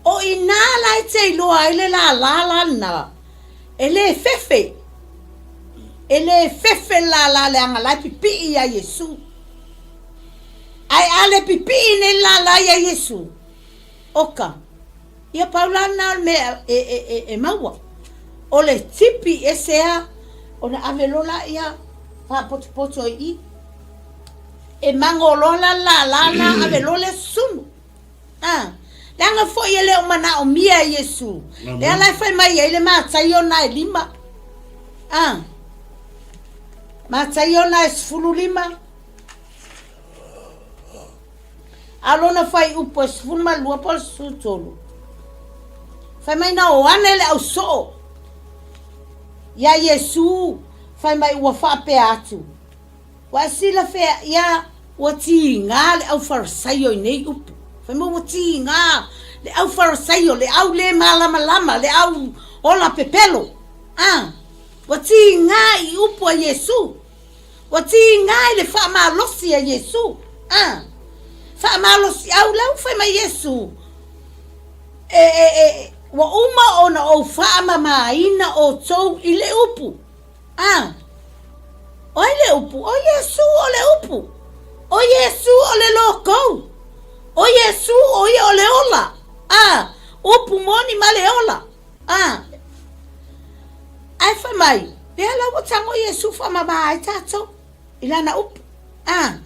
o i nā la e te iloa ai le lālā la lena, e lē fefe. E lē fefe le lālā leaga la e pipii iā Iesū. Ae a le pipii nei le lālā iā Iesū, Oka. Ia pau la lena o le mea e, e, e, e maua. O le tipi ese a, ona ave loa laia faapotopoto i i. E mago loa la le lālā lena ave loa le susunu. A, leaga foi e le o manaomia e Iesu. Lea la e fai mai ai le Mataio na e lima. A, Mataio na e 15. A o lona fuaiupu e 12 po o le 13, fai mai na o ane le ausoo iā Iesū, fai mai ua faapea atu, Ua e silafia ia ua tigā le au Farasaio i nei upu. Fai mai ua tigā le au Farasaio, le au lē malamalama, le au ola pepelo. A, ua tigā i upu a Iesū. Ua tigā i le faamalosi a Iesū. A, faamalosiau la ua fai mai Iesū, e, e, e, ua uma ona ou faamamaina outou i le upu. A, o ai le upu? O Iesū o le upu. O Iesū o le lōkou. O Iesū o ia o le ola. A, upu moni ma le ola. A, ae fai mai, lea la ua tago Iesu faamama ai tatou i lana upu. A,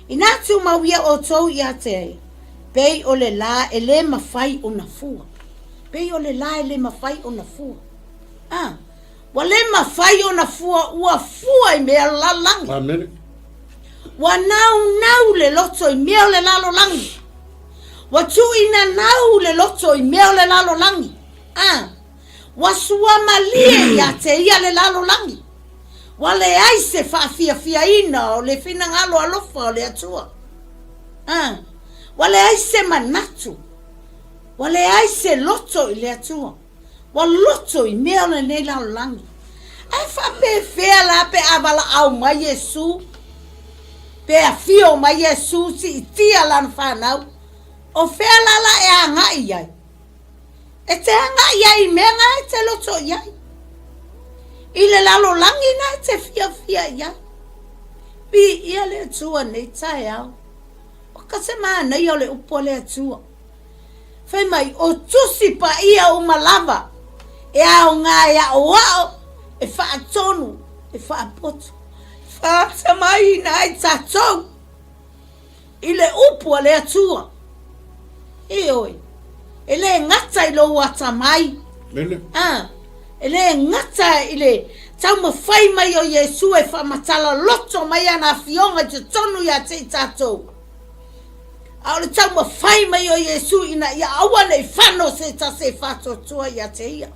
inā tumau ia outou ia te ai, pei o le lā e lē mafai ona fua. Pei o le lā e lē mafai ona fua. A, ua lē mafai ona fua, ua fua i mea o le lalolagi. Amene. Ua naunau le loto i mea o le lalolagi. Ua tuuinanau le loto i mea o le lalolagi. A, ua suamalie ia te ia le lalolagi. Ua leai se faafiafiaina o le finagalo alofa o le Atua. A, ua leai se manatu, ua leai se loto i le Atua. Ua loto i mea o lenei lalolagi. Ae faapefea la pe a valaau mai Iesū? Pe afio mai Iesū siitia lana fanau, o fea la la e agai i ai? E te agai ai i mea na e te loto i ai. I le lalolagi na e te fiafia i ai. Viia le Atua nei taeao. O ka se manaia o le upu a le Atua. Fai mai, o Tusi Paia uma lava, e aoga e aʻoaʻo, e faatonu, e faapoto, e faatamaiina ai tatou i le upu a le Atua. Ioe, e le gata i lou atamai, a, e le gata i le taumafai mai o Iesu e faamatala loto mai ana afioga i totonu ia te i tatou, A o le taumafai mai o Iesu ina ia aua ne i fano se tasi e faatuatua ia te ia,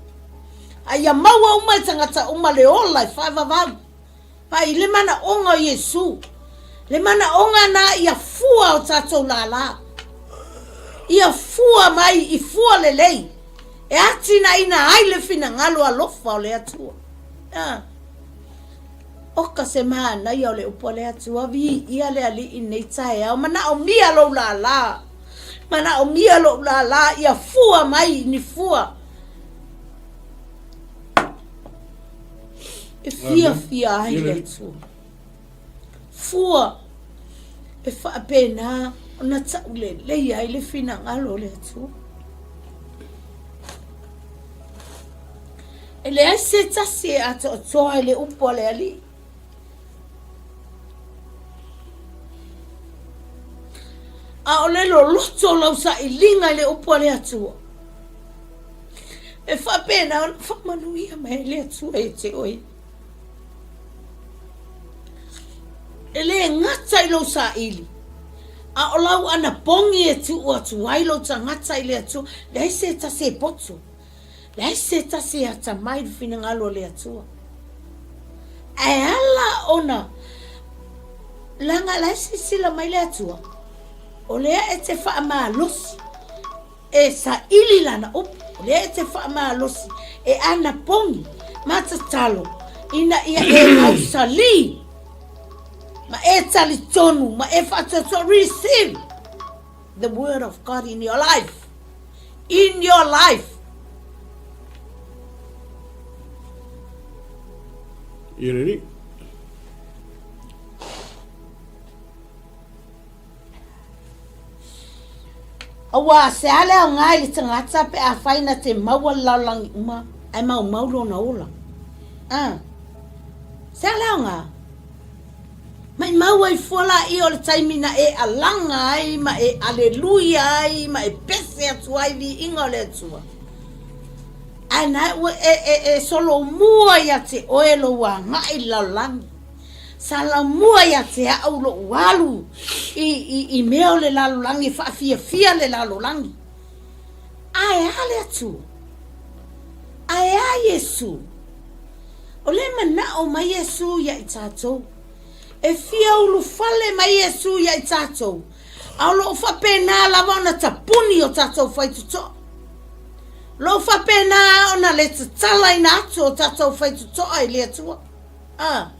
a ia maua uma e tagata uma le ola e faavavau. Mai le manaoga o Iesu, le manaoga na ia fua o tatou lālā, ia fua mai i fua lelei. E atinaeina ai le finagalo alofa o le Atua. A. Oka se manaia o le upu a le Atua, viia le Alii i nei taeao, manaomia lou lālā, manaomia lou lālā ia fua mai ni fua. E fiafia ai le Atua. Fua e faapena ona taulelei ai le finagalo o le Atua. E leai se tasi e atoatoa i le upu a le Alii. A o le loloto o lau sailiga i le upu a le Atua, e faapena ona faamanuia mai ai le Atua ia te oe. E le gata i lou saili, a o lau anapogi e tuu atu ai lou tagata i le Atua, leai se tasi e poto. Leai se tasi e atamai i le finagalo o le Atua. Ae ala ona leaga la e silasila mai le Atua, o lea e te faamalosi e saili lana upu, o lea e te faamalosi e anapogi ma tatalo ina ia e mausali ma e talitonu ma e faatoatoa, receive the word of God in your life. In your life. Ia reri. Aua se a le aoga i le tagata pe afai na te maua le lalolagi uma ae maumau lona ola. Ah. Se a le aoga? Maimau ai fua laia o le taimi na e alaga ai ma e aleluia ai ma e pese atu ai viiga o le Atua. Ae na ua e, e, e solomua ia te oe lou agai i le lalolagi. Salamua ia te au lou alu i, i, i mea o le lalolagi e faafiafia le lalolagi. Ae a le Atua? Ae a Iesu? O le manao mai Iesu ia i tatou. E fia ulufale mai Iesu ia i tatou, a o lo o faapena lava ona tapuni o tatou faitotoa. O lo o faapena ona le tatalaina atu o tatou faitotoa i le Atua. A.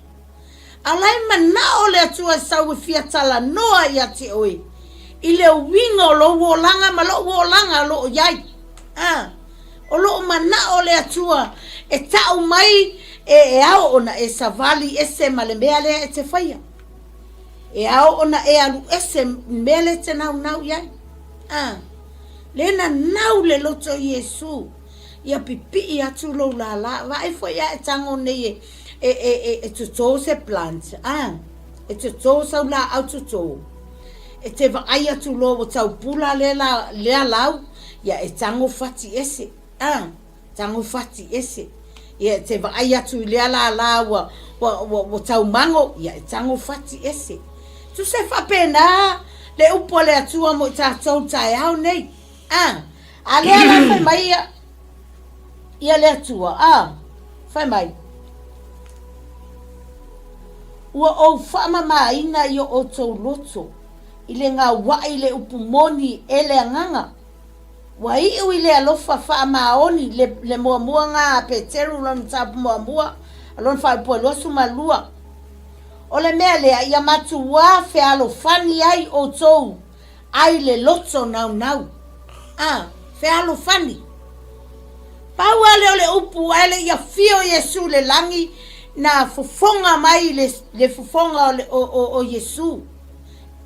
A la e manao le Atua e sau e fia talanoa ia te oe i le uiga o lou olaga ma lou olaga o lo o i ai. A. O lo o manao le Atua e tau mai e ao ona e savali ese ma le mea lea e te faia. E ao ona e alu ese i le mea lea e te naunau i ai. A, le nanau le loto i Iesu, ia pipii atu lou lālā. Vaai foi a e tago nei e, e, e, e, e totō se plant, a, e totō sau laau totō. E te vaai atu loa ua tau pula lea, lea lau, Ia e tango whati ese, a, tango whati ese. Ia te vaai atu i lea lālā ua, ua, ua, ua taumango, ia e tango whati ese. Tusa e faapena le upu a le Atua mo i tātou taeao nei. A, a lea la whai mai ia, ia le Atua, a, whai mai. Ua ou whaamamāina i o outou loto, I le gauaʻi le upu moni e le agaga. Ua iʻu i le alofa faamaoni le, le muamua ngā a Peteru lona mataupu muamua a lona faaupu e 22. O le mea lea, ia matuā fealofani ai ʻoutou ai le loto naunau. A, fealofani. Pau a lea o le upu ae le i afio Iesu i le lagi na fofoga mai le, le fofoga o, le, o, o, o Iesu.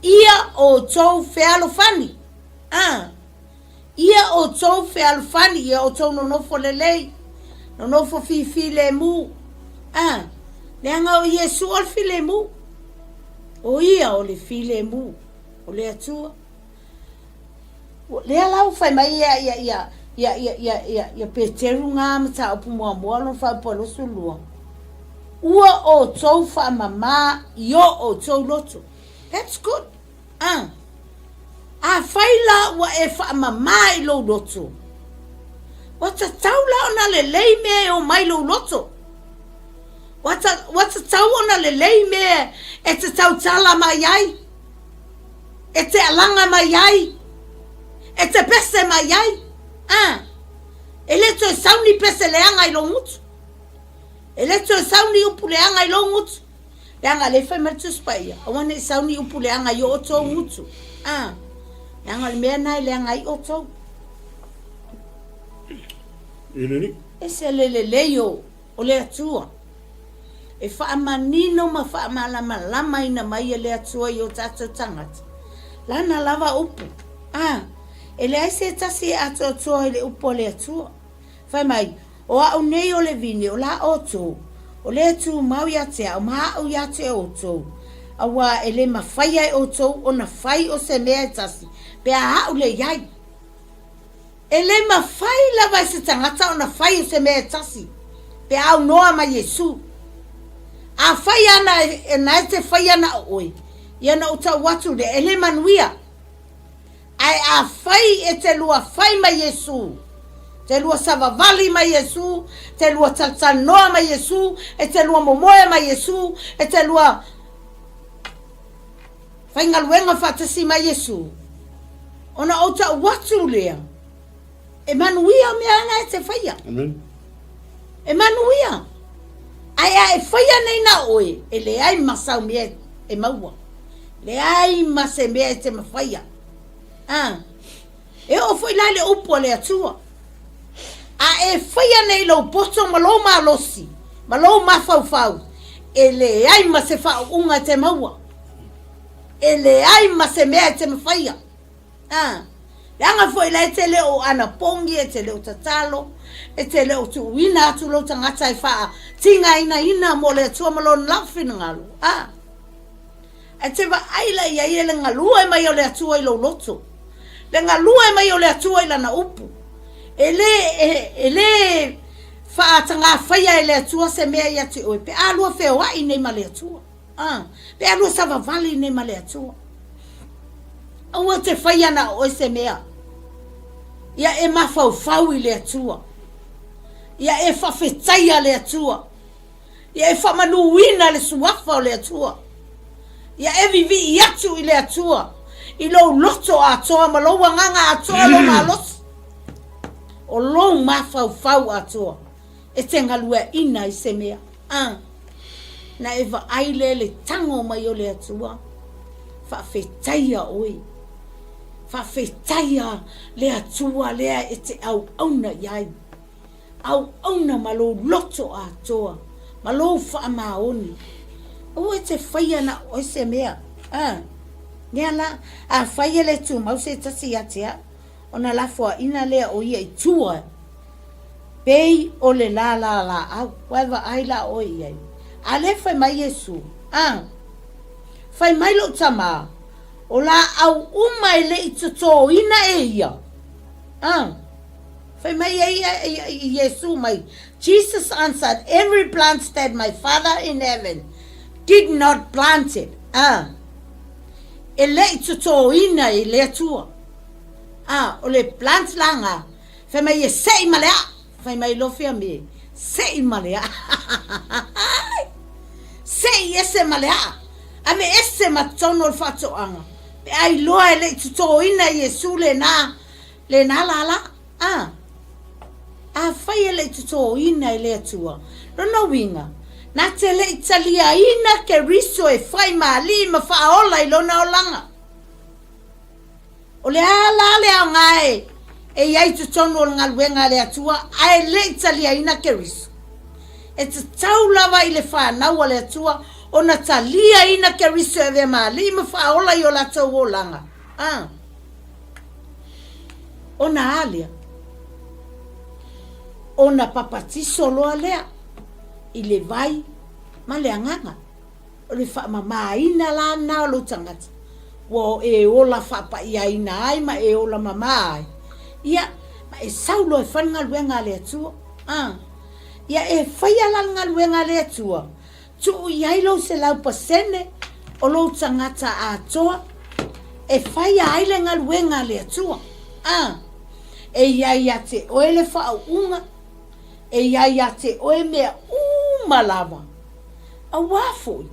Ia outou fealofani, a. Ia outou fealofani, ia outou nonofo lelei, nonofo fifilemu, a. Leaga o Iesu o le filemu. O ia o le filemu o le Atua. Lea la ua fai mai ia, ia, ia, ia, ia, ia, ia, ia Peteru ngā mataupu muamua lona faaupu 22. Ua outou faamamā i o outou loto. That's good. Ah. Afai la ua e faamamā i lou loto, ua tatau la ona lelei mea e omai lou loto. Ua, ta, ua tatau ona lelei mea e te tautala mai ai, e te alaga mai ai, e te pese mai ai. Ah. E le toe sau ni pese leaga i lou gutu. E le toe sau ni upu leaga i lou gutu. Leaga lea e fai mai le Tusi Paia, aua ne i sau ni upu leaga i o outou gutu. A, leaga o le mea lena e leaga ai outou. I le alii. Ese le lelei o, o le Atua. E faamanino ma faamalamalamaina mai e le Atua i o tatou tagata Lana lava upu. A, e leai se tasi e atoatoa i le upu a le Atua. Fai mai, O au nei o le vine, o la outou, o lea e tumau ia te au, ma au ia te outou, auā e le mafaia e outou ona fai o se mea e tasi, pe a au le i ai. E le mafai lava e se tagata ona fai o se mea e tasi, pe a aunoa ma Iesū. Afai ana e na e te fai ana o oe, ia na ou tau atu lea, e le manuia. Ae afai e te lua fai ma Iesū, te lua savavali ma Iesū, te lua talatalanoa ma Iesū, e te lua momoe ma Iesū, e te lua faigaluega faatasi ma Iesū, ona ou tau atu lea, e manuia mea ana e te faia. Amen. E manuia. Ae a e faia nei na oe, e leai ma sau mea e maua. Leai ma se mea e te mafaia. A, e oo foi la i le upu a le Atua. A e faia nei lou poto ma lou malosi, ma lou mafaufau, e leai ma se faauuga e te maua. E leai ma se mea e te mafaia. A, leaga foi la e te le o anapogi, e te le o tatalo, e te le o tuuina atu lou tagata e faatigainaina mo le Atua ma Lona lava finagalo. A, e te vaai la i ai e le galue mai o le Atua i lou loto, le galue mai o le Atua i Lana upu. E le, e, e le faatagafaia e le Atua se mea ia te oe, pe a lua feoai nei ma le Atua. A, pe a lua savavali nei ma le Atua. Aua te fai ana o oe se mea. Ia e mafaufau i le Atua. Ia e faafetaia le Atua. Ia e faamanuina le suafa o le Atua. Ia e vivii atu i le Atua i lou loto atoa ma lou agaga atoa lou malosi. O lou mafaufau atoa e te galueaina i se mea. A, na e vaai lea i le tago mai o le Atua, faafetaia oe, faafetaia le Atua lea e te auauna i ai, auauna ma lou loto atoa, ma lou faamaoni. Aua e te faia na o oe se mea. A, mea la, afai e le tumau se tasi ia te au, ona lafoaina lea o ia i tua pei o le lālā lāʻau, ua e vaai la ʻoe i ai. A lea fai mai Iesū, A, fai mai loʻu Tamā, o lāʻau uma e le i totōina e ia. A, fai mai ai Iesū mai, Jesus answered, Every plant that my Father in heaven did not plant it, a, e le i totōina e le Atua. A, o le plant la ngā, Fai mai e seʻi ma le aʻa. Fai mai loa Fiamē, Seʻi ma le aʻa. Seʻi ese ma le aʻa. Ave ese ma totonu o le faatoaga. Pe a iloa e le i totōina e Iesū lena, lena lālā. A, afai e le i totōina e le Atua, lona uiga, na te le i taliaina Keriso e fai ma alii ma faaola i lona olaga. O le a la le aoga e i ai i totonu o le galuega a le Atua ae le i taliaina Keriso? E tatau lava i le fanau a le Atua ona taliaina Keriso e avea ma alii ma faaola i o latou olaga. A. Ona a lea? Ona papatiso loa lea i le vai ma le agaga. O le faamamāina la lena o lou tagata, ua e ola faapaʻiaina ai ma e ola mamā ai, ia, ma e sau loa e fai le galuega a le Atua. A, ia e faia la le galuega a le Atua, tuu i ai lou 100% o lou tagata atoa e faia ai le galuega a le Atua. A, e i ai ia te oe le faauuga, e i ai ia te oe mea uma lava. Auā foi,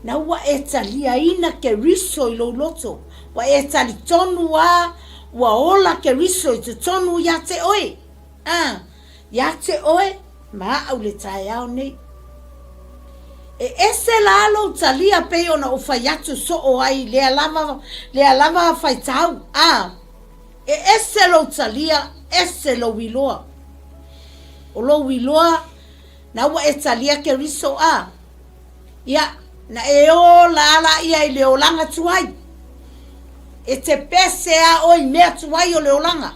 na ua e taliaina Keriso i lou loto, ua e talitonu ā, ua ola Keriso i totonu iā te oe. A, ia te oe ma au le taeao nei. E ese la lou talia pei ona ou fai atu soo ai lea lava, lea lava faitau. A, e ese lou talia, ese lou iloa. O lou iloa, na ua e talia Keriso, a, ia, na e ola a laia i le olaga tuai. E te pese a oe i mea tuai o le olaga.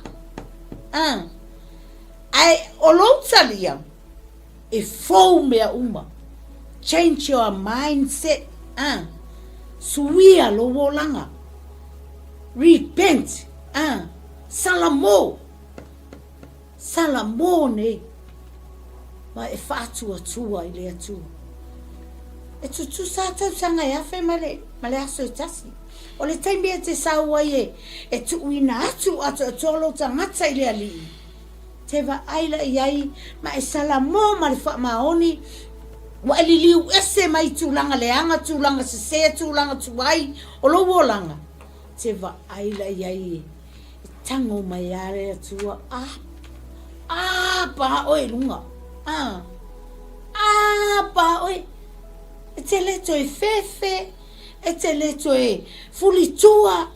A, ae o lou talia, E fou mea uma. Change your mindset ah Suia lou olaga. Repent ah Salamo Salamo nei ma e faatuatua i le Atua. E tutusa a tausaga e afe ma le, ma le aso e tasi. O le taimi e te sau ai e, e tuuina atu atoatoa lou tagata i le Alii, Te vaai la i ai ma e salamo ma le faamaoni, ua e liliu ese mai i tulaga leaga, tulaga sese, tulaga tuai o lou olaga. Te vaai la i ai e tango mai a le Atua, a, a pa oe i luga, a, a pa oe, e te le toe fefe, e te le toe fulitua,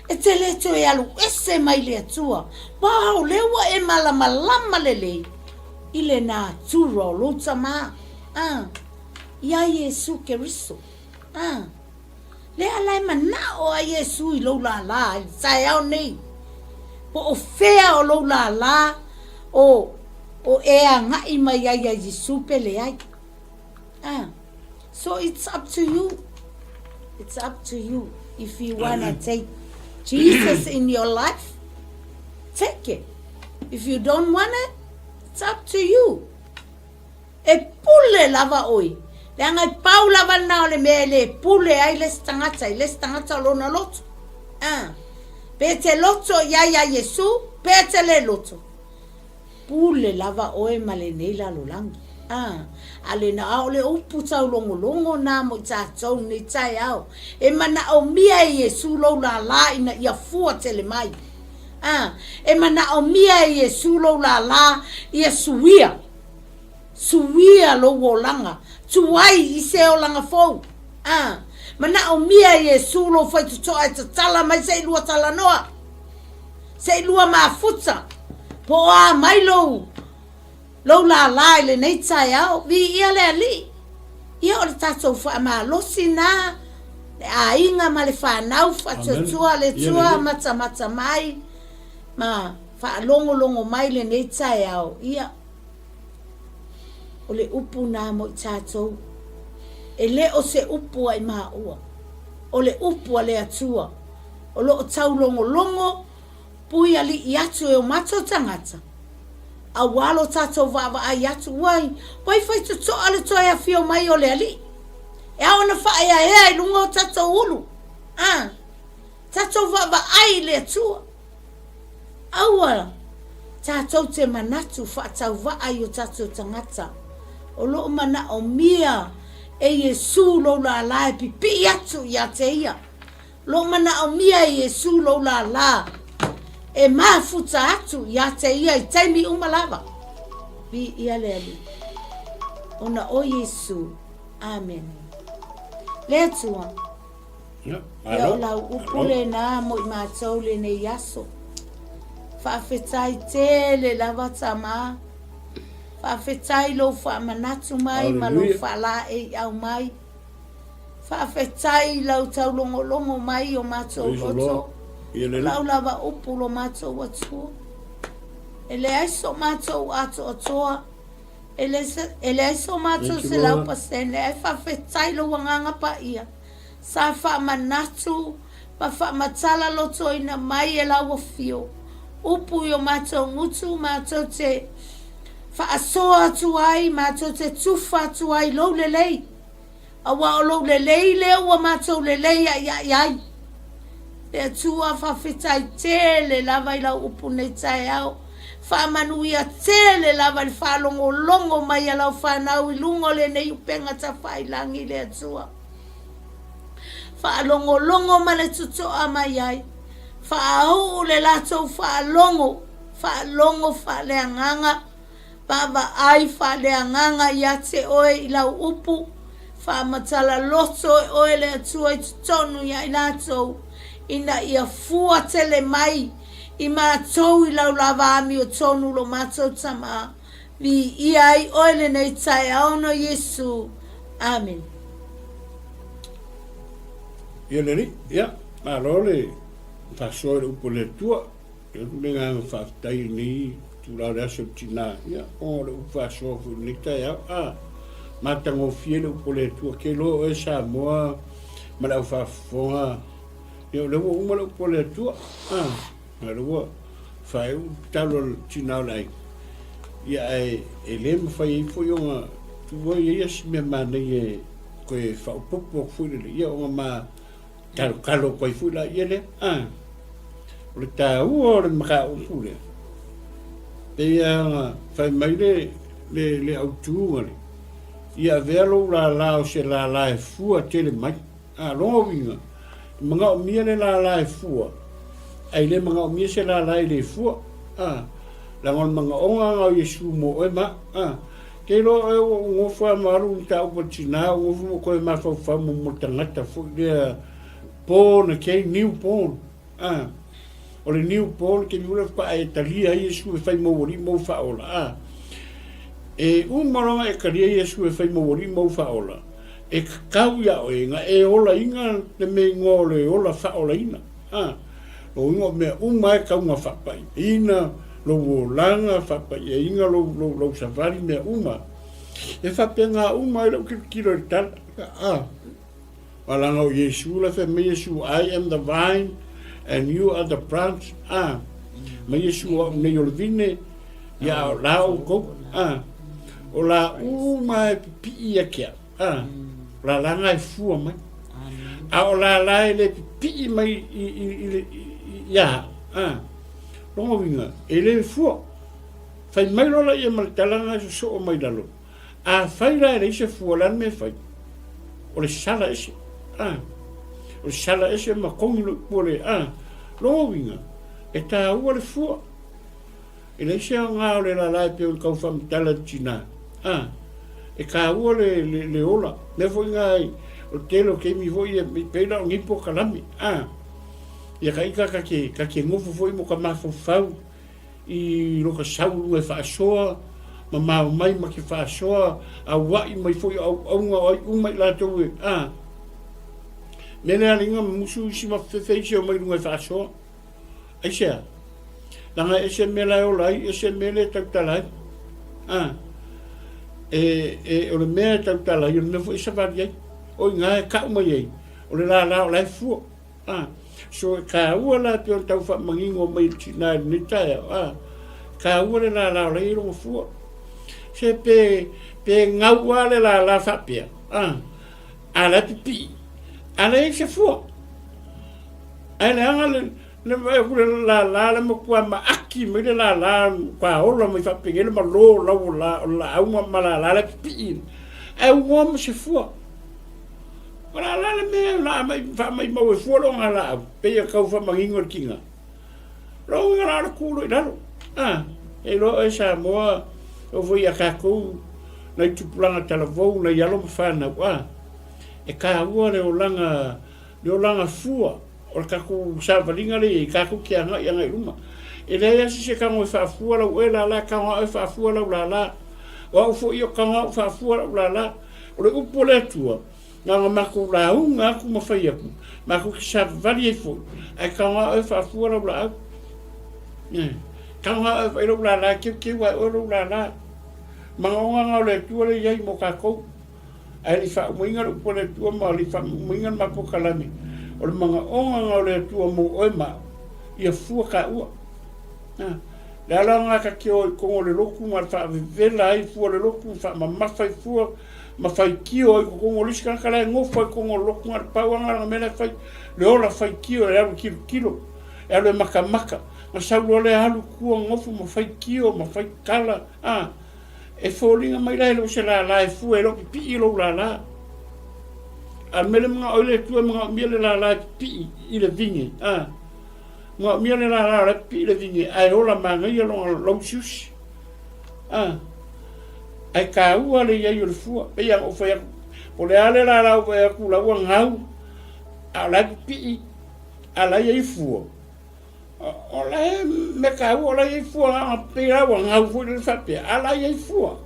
E te le toe alu ese mai le Atua. Wow, lea ua e malamalama lelei i le natura o lou tamā, a, iā Iesu Keriso. A, lea la e manaʻo a Iesu i lou lālā i le taeao nei. Po o fea o lou lālā o, o e agaʻi mai ai iā Iesu pe leai. A, So it's up to you. It's up to you. If you wanna take Jesus in your life, take it. If you don't want it, it's up to you. E pule lava oi. Leaga e pau lava lena o le mea e le pule ai le isi tagata i le isi tagata o lona loto. Ah. Pe te loto i ai a Iesu, pe te le loto. Pule lava oe ma lenei lalolagi. A, a le na o le upu taulogologo nā mo i tātou nei taeao, e manaʻomia e Iesū lou lālā ina ia fua tele mai. A, e manaʻomia e Iesū lou lālā ia suia, suia lou olaga, tuai i se olaga fou. A, manaʻomia e Iesū lou faitotoa e tatala mai se i lua talanoa. Se i lua mafuta, po o a mai lou, lou lālā i lenei taeao, viia le Alii. Ia o le tatou faamalosi na, le aiga ma le whanau, whatuatua le tua, matamata mai, ma whaalongolongo mai lenei taeao. Ia, o le upu nā mo i tātou, e le o se upu a i māua, o le upu a le Atua, O lo o taulogologo pui aliʻi atu e o matou tagata, auā lo tatou vaavaai atu, uai, ua i faitotoa le toe afio mai o le aliʻi, e ao ona faaeaea i luga o tatou ulu, a, tatou vaavaai i le Atua. Aua tatou te manatu faatauvaa i o tatou tagata, o lo o manaʻomia e Iesū lou lālā e pipii atu iā te ia. Lo manaʻomia e Iesū lou lālā e mafuta atu iā te ia i taimi uma lava. Viia le Alii. Ona o Iesū. Amene. Le Atua. Ia, Ia o lau upu lenā mo i mātou lenei aso. Faafetai tele lava Tamā. Faafetai lou faamanatu mai ma lou faalaeiau mai. Faafetai i lau taulogologo mai i o matou loto, o lau lava upu lo matou Atua. E leai so matou atoatoa, e leai so matou 100%, ae faafetai lou Agaga Paia sa faamanatu ma faamatala lotoina mai e lau afio upu i o matou gutu matou te faasoa atu ai, matou te tufa atu ai lou lelei. Aua o lou lelei lea ua matou lelei aʻiaʻi ai. Le Atua, faafetai tele lava i lau upu nei taeao. Faamanuia tele lava i le faalogologo mai a lau fanau i luga o lenei upega tafailangi, le Atua. Faalogologo ma le totoa mai ai. Faauu le latou faalogo. Faalogo faaleagaga, vaavaai faaleagaga ia te oe i lau upu, faamatala loto e oe le Atua i totonu ia i latou, ina ia fua tele mai i matou i lau lava amiotonu lo matou Tama. Viia ai oe lenei taeao ona o Iesu. Amene. Ia le Alii, ia, malo le faasoa i le upu a le Atua. E atu le agaga faafetai i lenei itula o le aso i le tina, ia, ona o le upu faasoa foi i lenei taeao. A, matagofie le upu a le Atua, ke iloa oe Samoa ma le au faafofoga, ia o lea ua uma le upu a le Atua. A, o lea ua faaiu le tatalo a le tina o le aiga, ia ae e le mafai ai foi ona tuua ia si mea manaia e toe faaopoopo atu foi lele, ia ona ma Talotalo atu ai foi laia lea. A, o le taua o le mataupu lea, pei lava ona fai mai le, le, le autuga lea, ia avea lou lala o se lala e fua tele mai. A, lona uiga, e manaomia le lala e fua, ae le manaomia se lala e le fua. A, leaga o le manaoga lena o Iesu mo oe ma au. A, Ke iloa oe ua ou nofo lava ma alu mataupu a le tina, ou nofo ma ou toe mafaufau mo mo le tagata foi lea born again, new born. Ah, o le new born ke miula faatoa e talia ai Iesu e fai mou alii mou faaola. Ah, e uma loa ona e talia Iesu e fai mou alii mou faaola, e tatau iā oe na e olaina le mea igoa o le ola faaolaina. Ah, lona uiga o mea uma e tatau ona faapaiina lou olaga, faapaiaina lou, lou, lou savali, mea uma. E faapena uma ai lou tilotilo i le tala. Ah, leaga o Iesu la fai mai Iesu, I am the vine and you are the branch. Ah, mai Iesu o au nei o le vine, ia o la outou. Ah, o la uma e pipii ia te au. Ah, o la lana e fua mai. A o la la e le pipii mai i, i, i, i, i aha. Ah, Lona uiga, e le fua. Fai mai loa laia ma le talaga e sosoo mai lalo. Afai la e leai se fua, o le a le mea e fai? O le sala ese. A. O le sala ese ma kogi loa i tua le, a. Lona uiga, e taua le fua. E leai se aoga o le lala e pei ona tau faamatala e le tina. A. E taua le, le, le ola. Mea foi na, o le tele o taimi foi e pei la o nei polokalame. A. Ia ka ita ka te, ka te nofo foi mo ka mafaufau i lo ka sau e faasoa, ma mao mai ma ke faasoa, aua'i mai foi o auaunga o ai uma i latou e, a. Mele aliga ma musu isi ma fefe isi o mai luga e faasoa. Aisea? Leaga e ese mea la e ola ai, ese mea le e tautala ai. A. E, e, o le mea e tautala ai, o le mea foi e savali ai. O i ina e ka'u mai ai, o le lala o la e fua. A, so e tāua la pei ona tau faamanino mai e le tina i lenei taeao, a, e tāua le lala o la e i ai lona fua. Se pe, pe gau lava le lala faapea, a, a la e pipii, a leai se fua. Ae leaga le, le vaai atu le lala le matua maaki mai le lala, matua ola mai faapenei le malo o lau o la, o le laau ma, ma lala la e pipii. Ae ugoa ma se fua. O le a la le mea o le a faamaimau e fua lona laau, pei e tau faamanino i le tina. Lou uiga la o le tu loa i lalo. A, e iloa oe Samoa, e oo foi ia tatou nai tupulaga talavou, nai alo ma fanau, a, e taua le olaga, le olaga fua o le tatou savaliga lea e i ai, tatou te agai agai i luma. E leai lava se isi e tago e faafua lau oe lala, e tago lava oe e faafua lau lala. O au foi ia, e tago lava au faafua lau lala. O le upu a le Atua, na ona matou lauga atu ma fai atu, matou te savavali ai foi, ae taoga oe faafua lau laau. E, taoga oe vaai lou lala, e teuteu ae oe lou lala. Manaoga na o le Atua le i ai mo tatou. Ae le i faaumaina le upu a le Atua ma le i faaumaina le matou kalame, o le manaoga na o le Atua mo oe ma au, ia fua taua. A, le ala lena ta te o i totonu o le lotu ma faavevela ai fua o le lotu, faamamafa ai fua, ma faitio ai i totonu o le isi tagata la e nofo ai i totonu o le lotu, na o le pau lava lena o lana mea la e fai, le ola faitio e alu e tilotilo, e alu e matamata, na sau loa lea alu i tua nofo ma faitio ma faitala, a, e foliga mai la e le o se lala e fua e le o pipii lou lala. A o le mea lea e manao ai le Atua e manaomia le lala e pipii i le vine, a. Manaomia le lala o la e pipii le vine ae ola manaia lona lausiusi. A, ae taua le i ai o le fua. Pei lava ona ou fai atu, po o le a le lala ua vaai atu la ua gau, a o la e pipii, a o la e i ai fua, o la e mea taua o la e i ai fua, na ona pei lava ua gau foi lele faapea, a o la e i ai fua.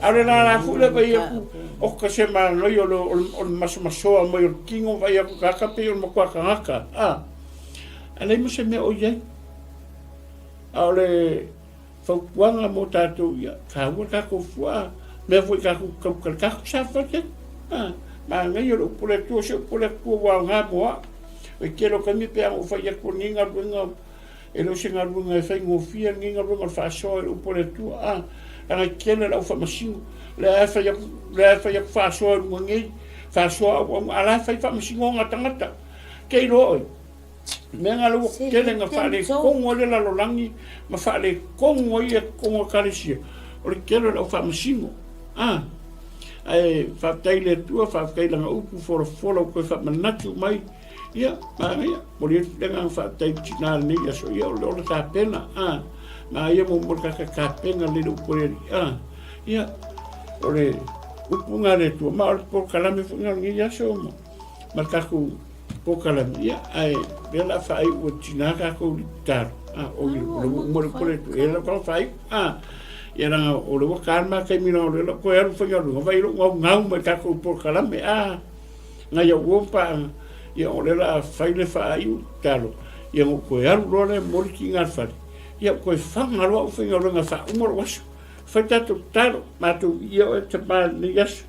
A o le lala foi lea vaai atu, oka se manaia o le masomasoa mai o le tino, vaai atu i tagata pei o le matua tagata, a, ae leai ma se mea o i ai. A o le fautuaga mo tatou, ia, taua le tatou fua, mea foi tatou te tau tatou safali ai. A, manaia le upu o le Atua, se upu o le Atua ua aoga mo au. O le tele o taimi pe a na ou fai atu o lenei galuega, e le o se galuega e faigofie lenei galuega o le faasoa i le upu o le Atua. A, leaga e tele lau faamasino, lea e fai atu, lea e fai atu faasoa i luga nei, faasoa auauna, a o la e fai faamasinoga a tagata. Te iloa oe, mea na lea ua tele na faaletonu ai le lalolagi ma faaletonu ai ia totonu o ekalesia, o le tele o le au faamasino. A, ae faafetai i le Atua, faafetai i lana upu folafola ua toe faamanatu mai, ia, manaia, momoli atu le agaga faafetai i le tina i lenei aso, ia o le ola tapena, a, manaia muamua le tagata tapena lelei le upu a le Alii, a, ia, o le upu lena a le Atua, ma o le polokalame foi lena o lenei aso ma le tatou polokalame, ia, ae lea o le a faaiu e tina tatou i le tatalo, a, oi, o le ua uma le upu a le Atua, e i ai lau tala faaiu, a, ia leaga o lea ua ta le ma taimi leaga o lea o le a toe alu faigaluega, vaai i lou gaugau mai tatou polokalame, a, nai au uo ma paaga, ia o lea o le a fai le faaiu tatalo, ia ona ou toe alu loa lea e momoli tiga i le fale, ia ou toe faga loa au faigaluega e faauma lou aso. Fai tatou tatalo, matou viia oe Tama i lenei aso.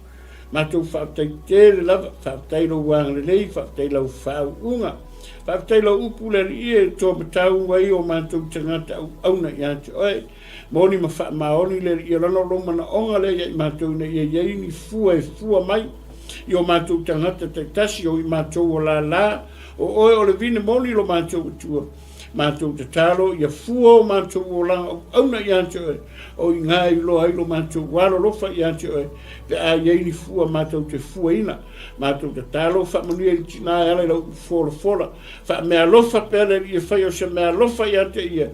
Matou faafetai tele lava, faafetai lou agalelei, faafetai lau faauuga. Faafetai lau upu le Alii e toa matau ai o matou tagata auauna ia te oe. Moni ma faamaoni le Alii o lana o lou manaoga lea ia i matou ina ia i ai ni fua e fua mai i o matou tagata taitasi o i matou o lala, o oe o le vine moni lo matou Atua. Matou tatalo ia fua o matou olaga auauna ia te oe, o i ina e iloa ai lo matou alolofa ia te oe, pe a i ai ni fua matou te fuaina. Matou tatalo, faamanuia i le tina e ala i lau folafola. Faameaalofa pea le Alii e fai o se meaalofa ia te ia,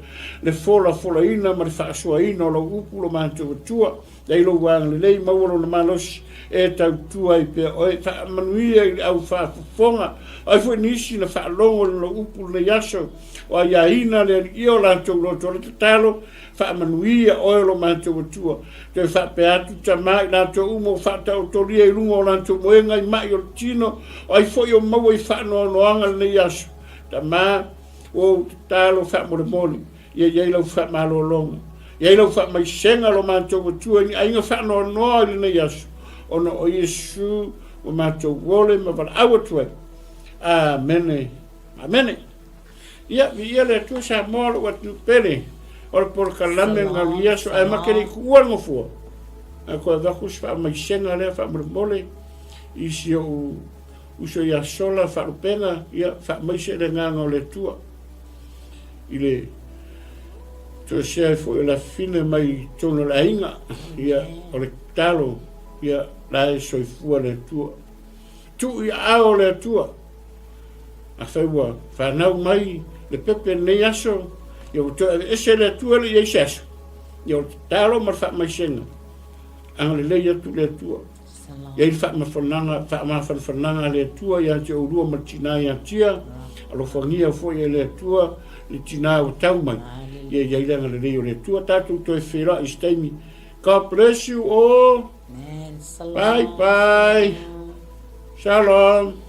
le folafolaina ma le faasoaina o lau upu lo matou Atua. Lei lou agalelei, maua lona malosi e tautua ai pea oe. Faamanuia i le au faafofoga, o ai foi nisi na faalogo i lona upu lenei aso, o aiaina le Alii o latou loto. O le tatalo, faamanuia oe o lo matou Atua. Toe faapea atu Tama i latou uma ua faataotolia i luga o latou moega i mai o le tino, o ai foi o maua i faanoanoaga lenei aso. Tama, ua ou tatalo faamolemole, Ia i ai lau faamalologa, ia i ai lau faamaisega lo matou Atua i ni aiga faanoanoa i lenei aso, ona o Iesu ua matou ole ma valaau atu ai. Amene. Amene. Ia, viia le Atua Samoa lou atunuu pele, o le polokalame na lenei aso, ae ma te le i tuua le nofoa, ae toe avatu se faamaisega lea faamolemole i si ou uso ia Sola Faalupega, ia faamaise le agaga o le Atua. i le toesea ai foi o le afafine mai i totonu o le aiga, ia, o le tatalo, ia, la e soifua le Atua. Tuu i aao o le Atua. Afai ua fanau mai le pepe lenei aso, ia ua toe aveese le Atua le i ai se aso. Ia o le tatalo ma le faamaisega, agalelei atu le Atua. I ai le faamafanafanaga, faamafanafanaga a le Atua ia te oulua ma le tina ia Tia, alofagia foi e le Atua le tina ua tau mai. Ia i ai le agalelei o le Atua. Tatou toe feiloai i se taimi. God bless you all. Bye bye. Shalom.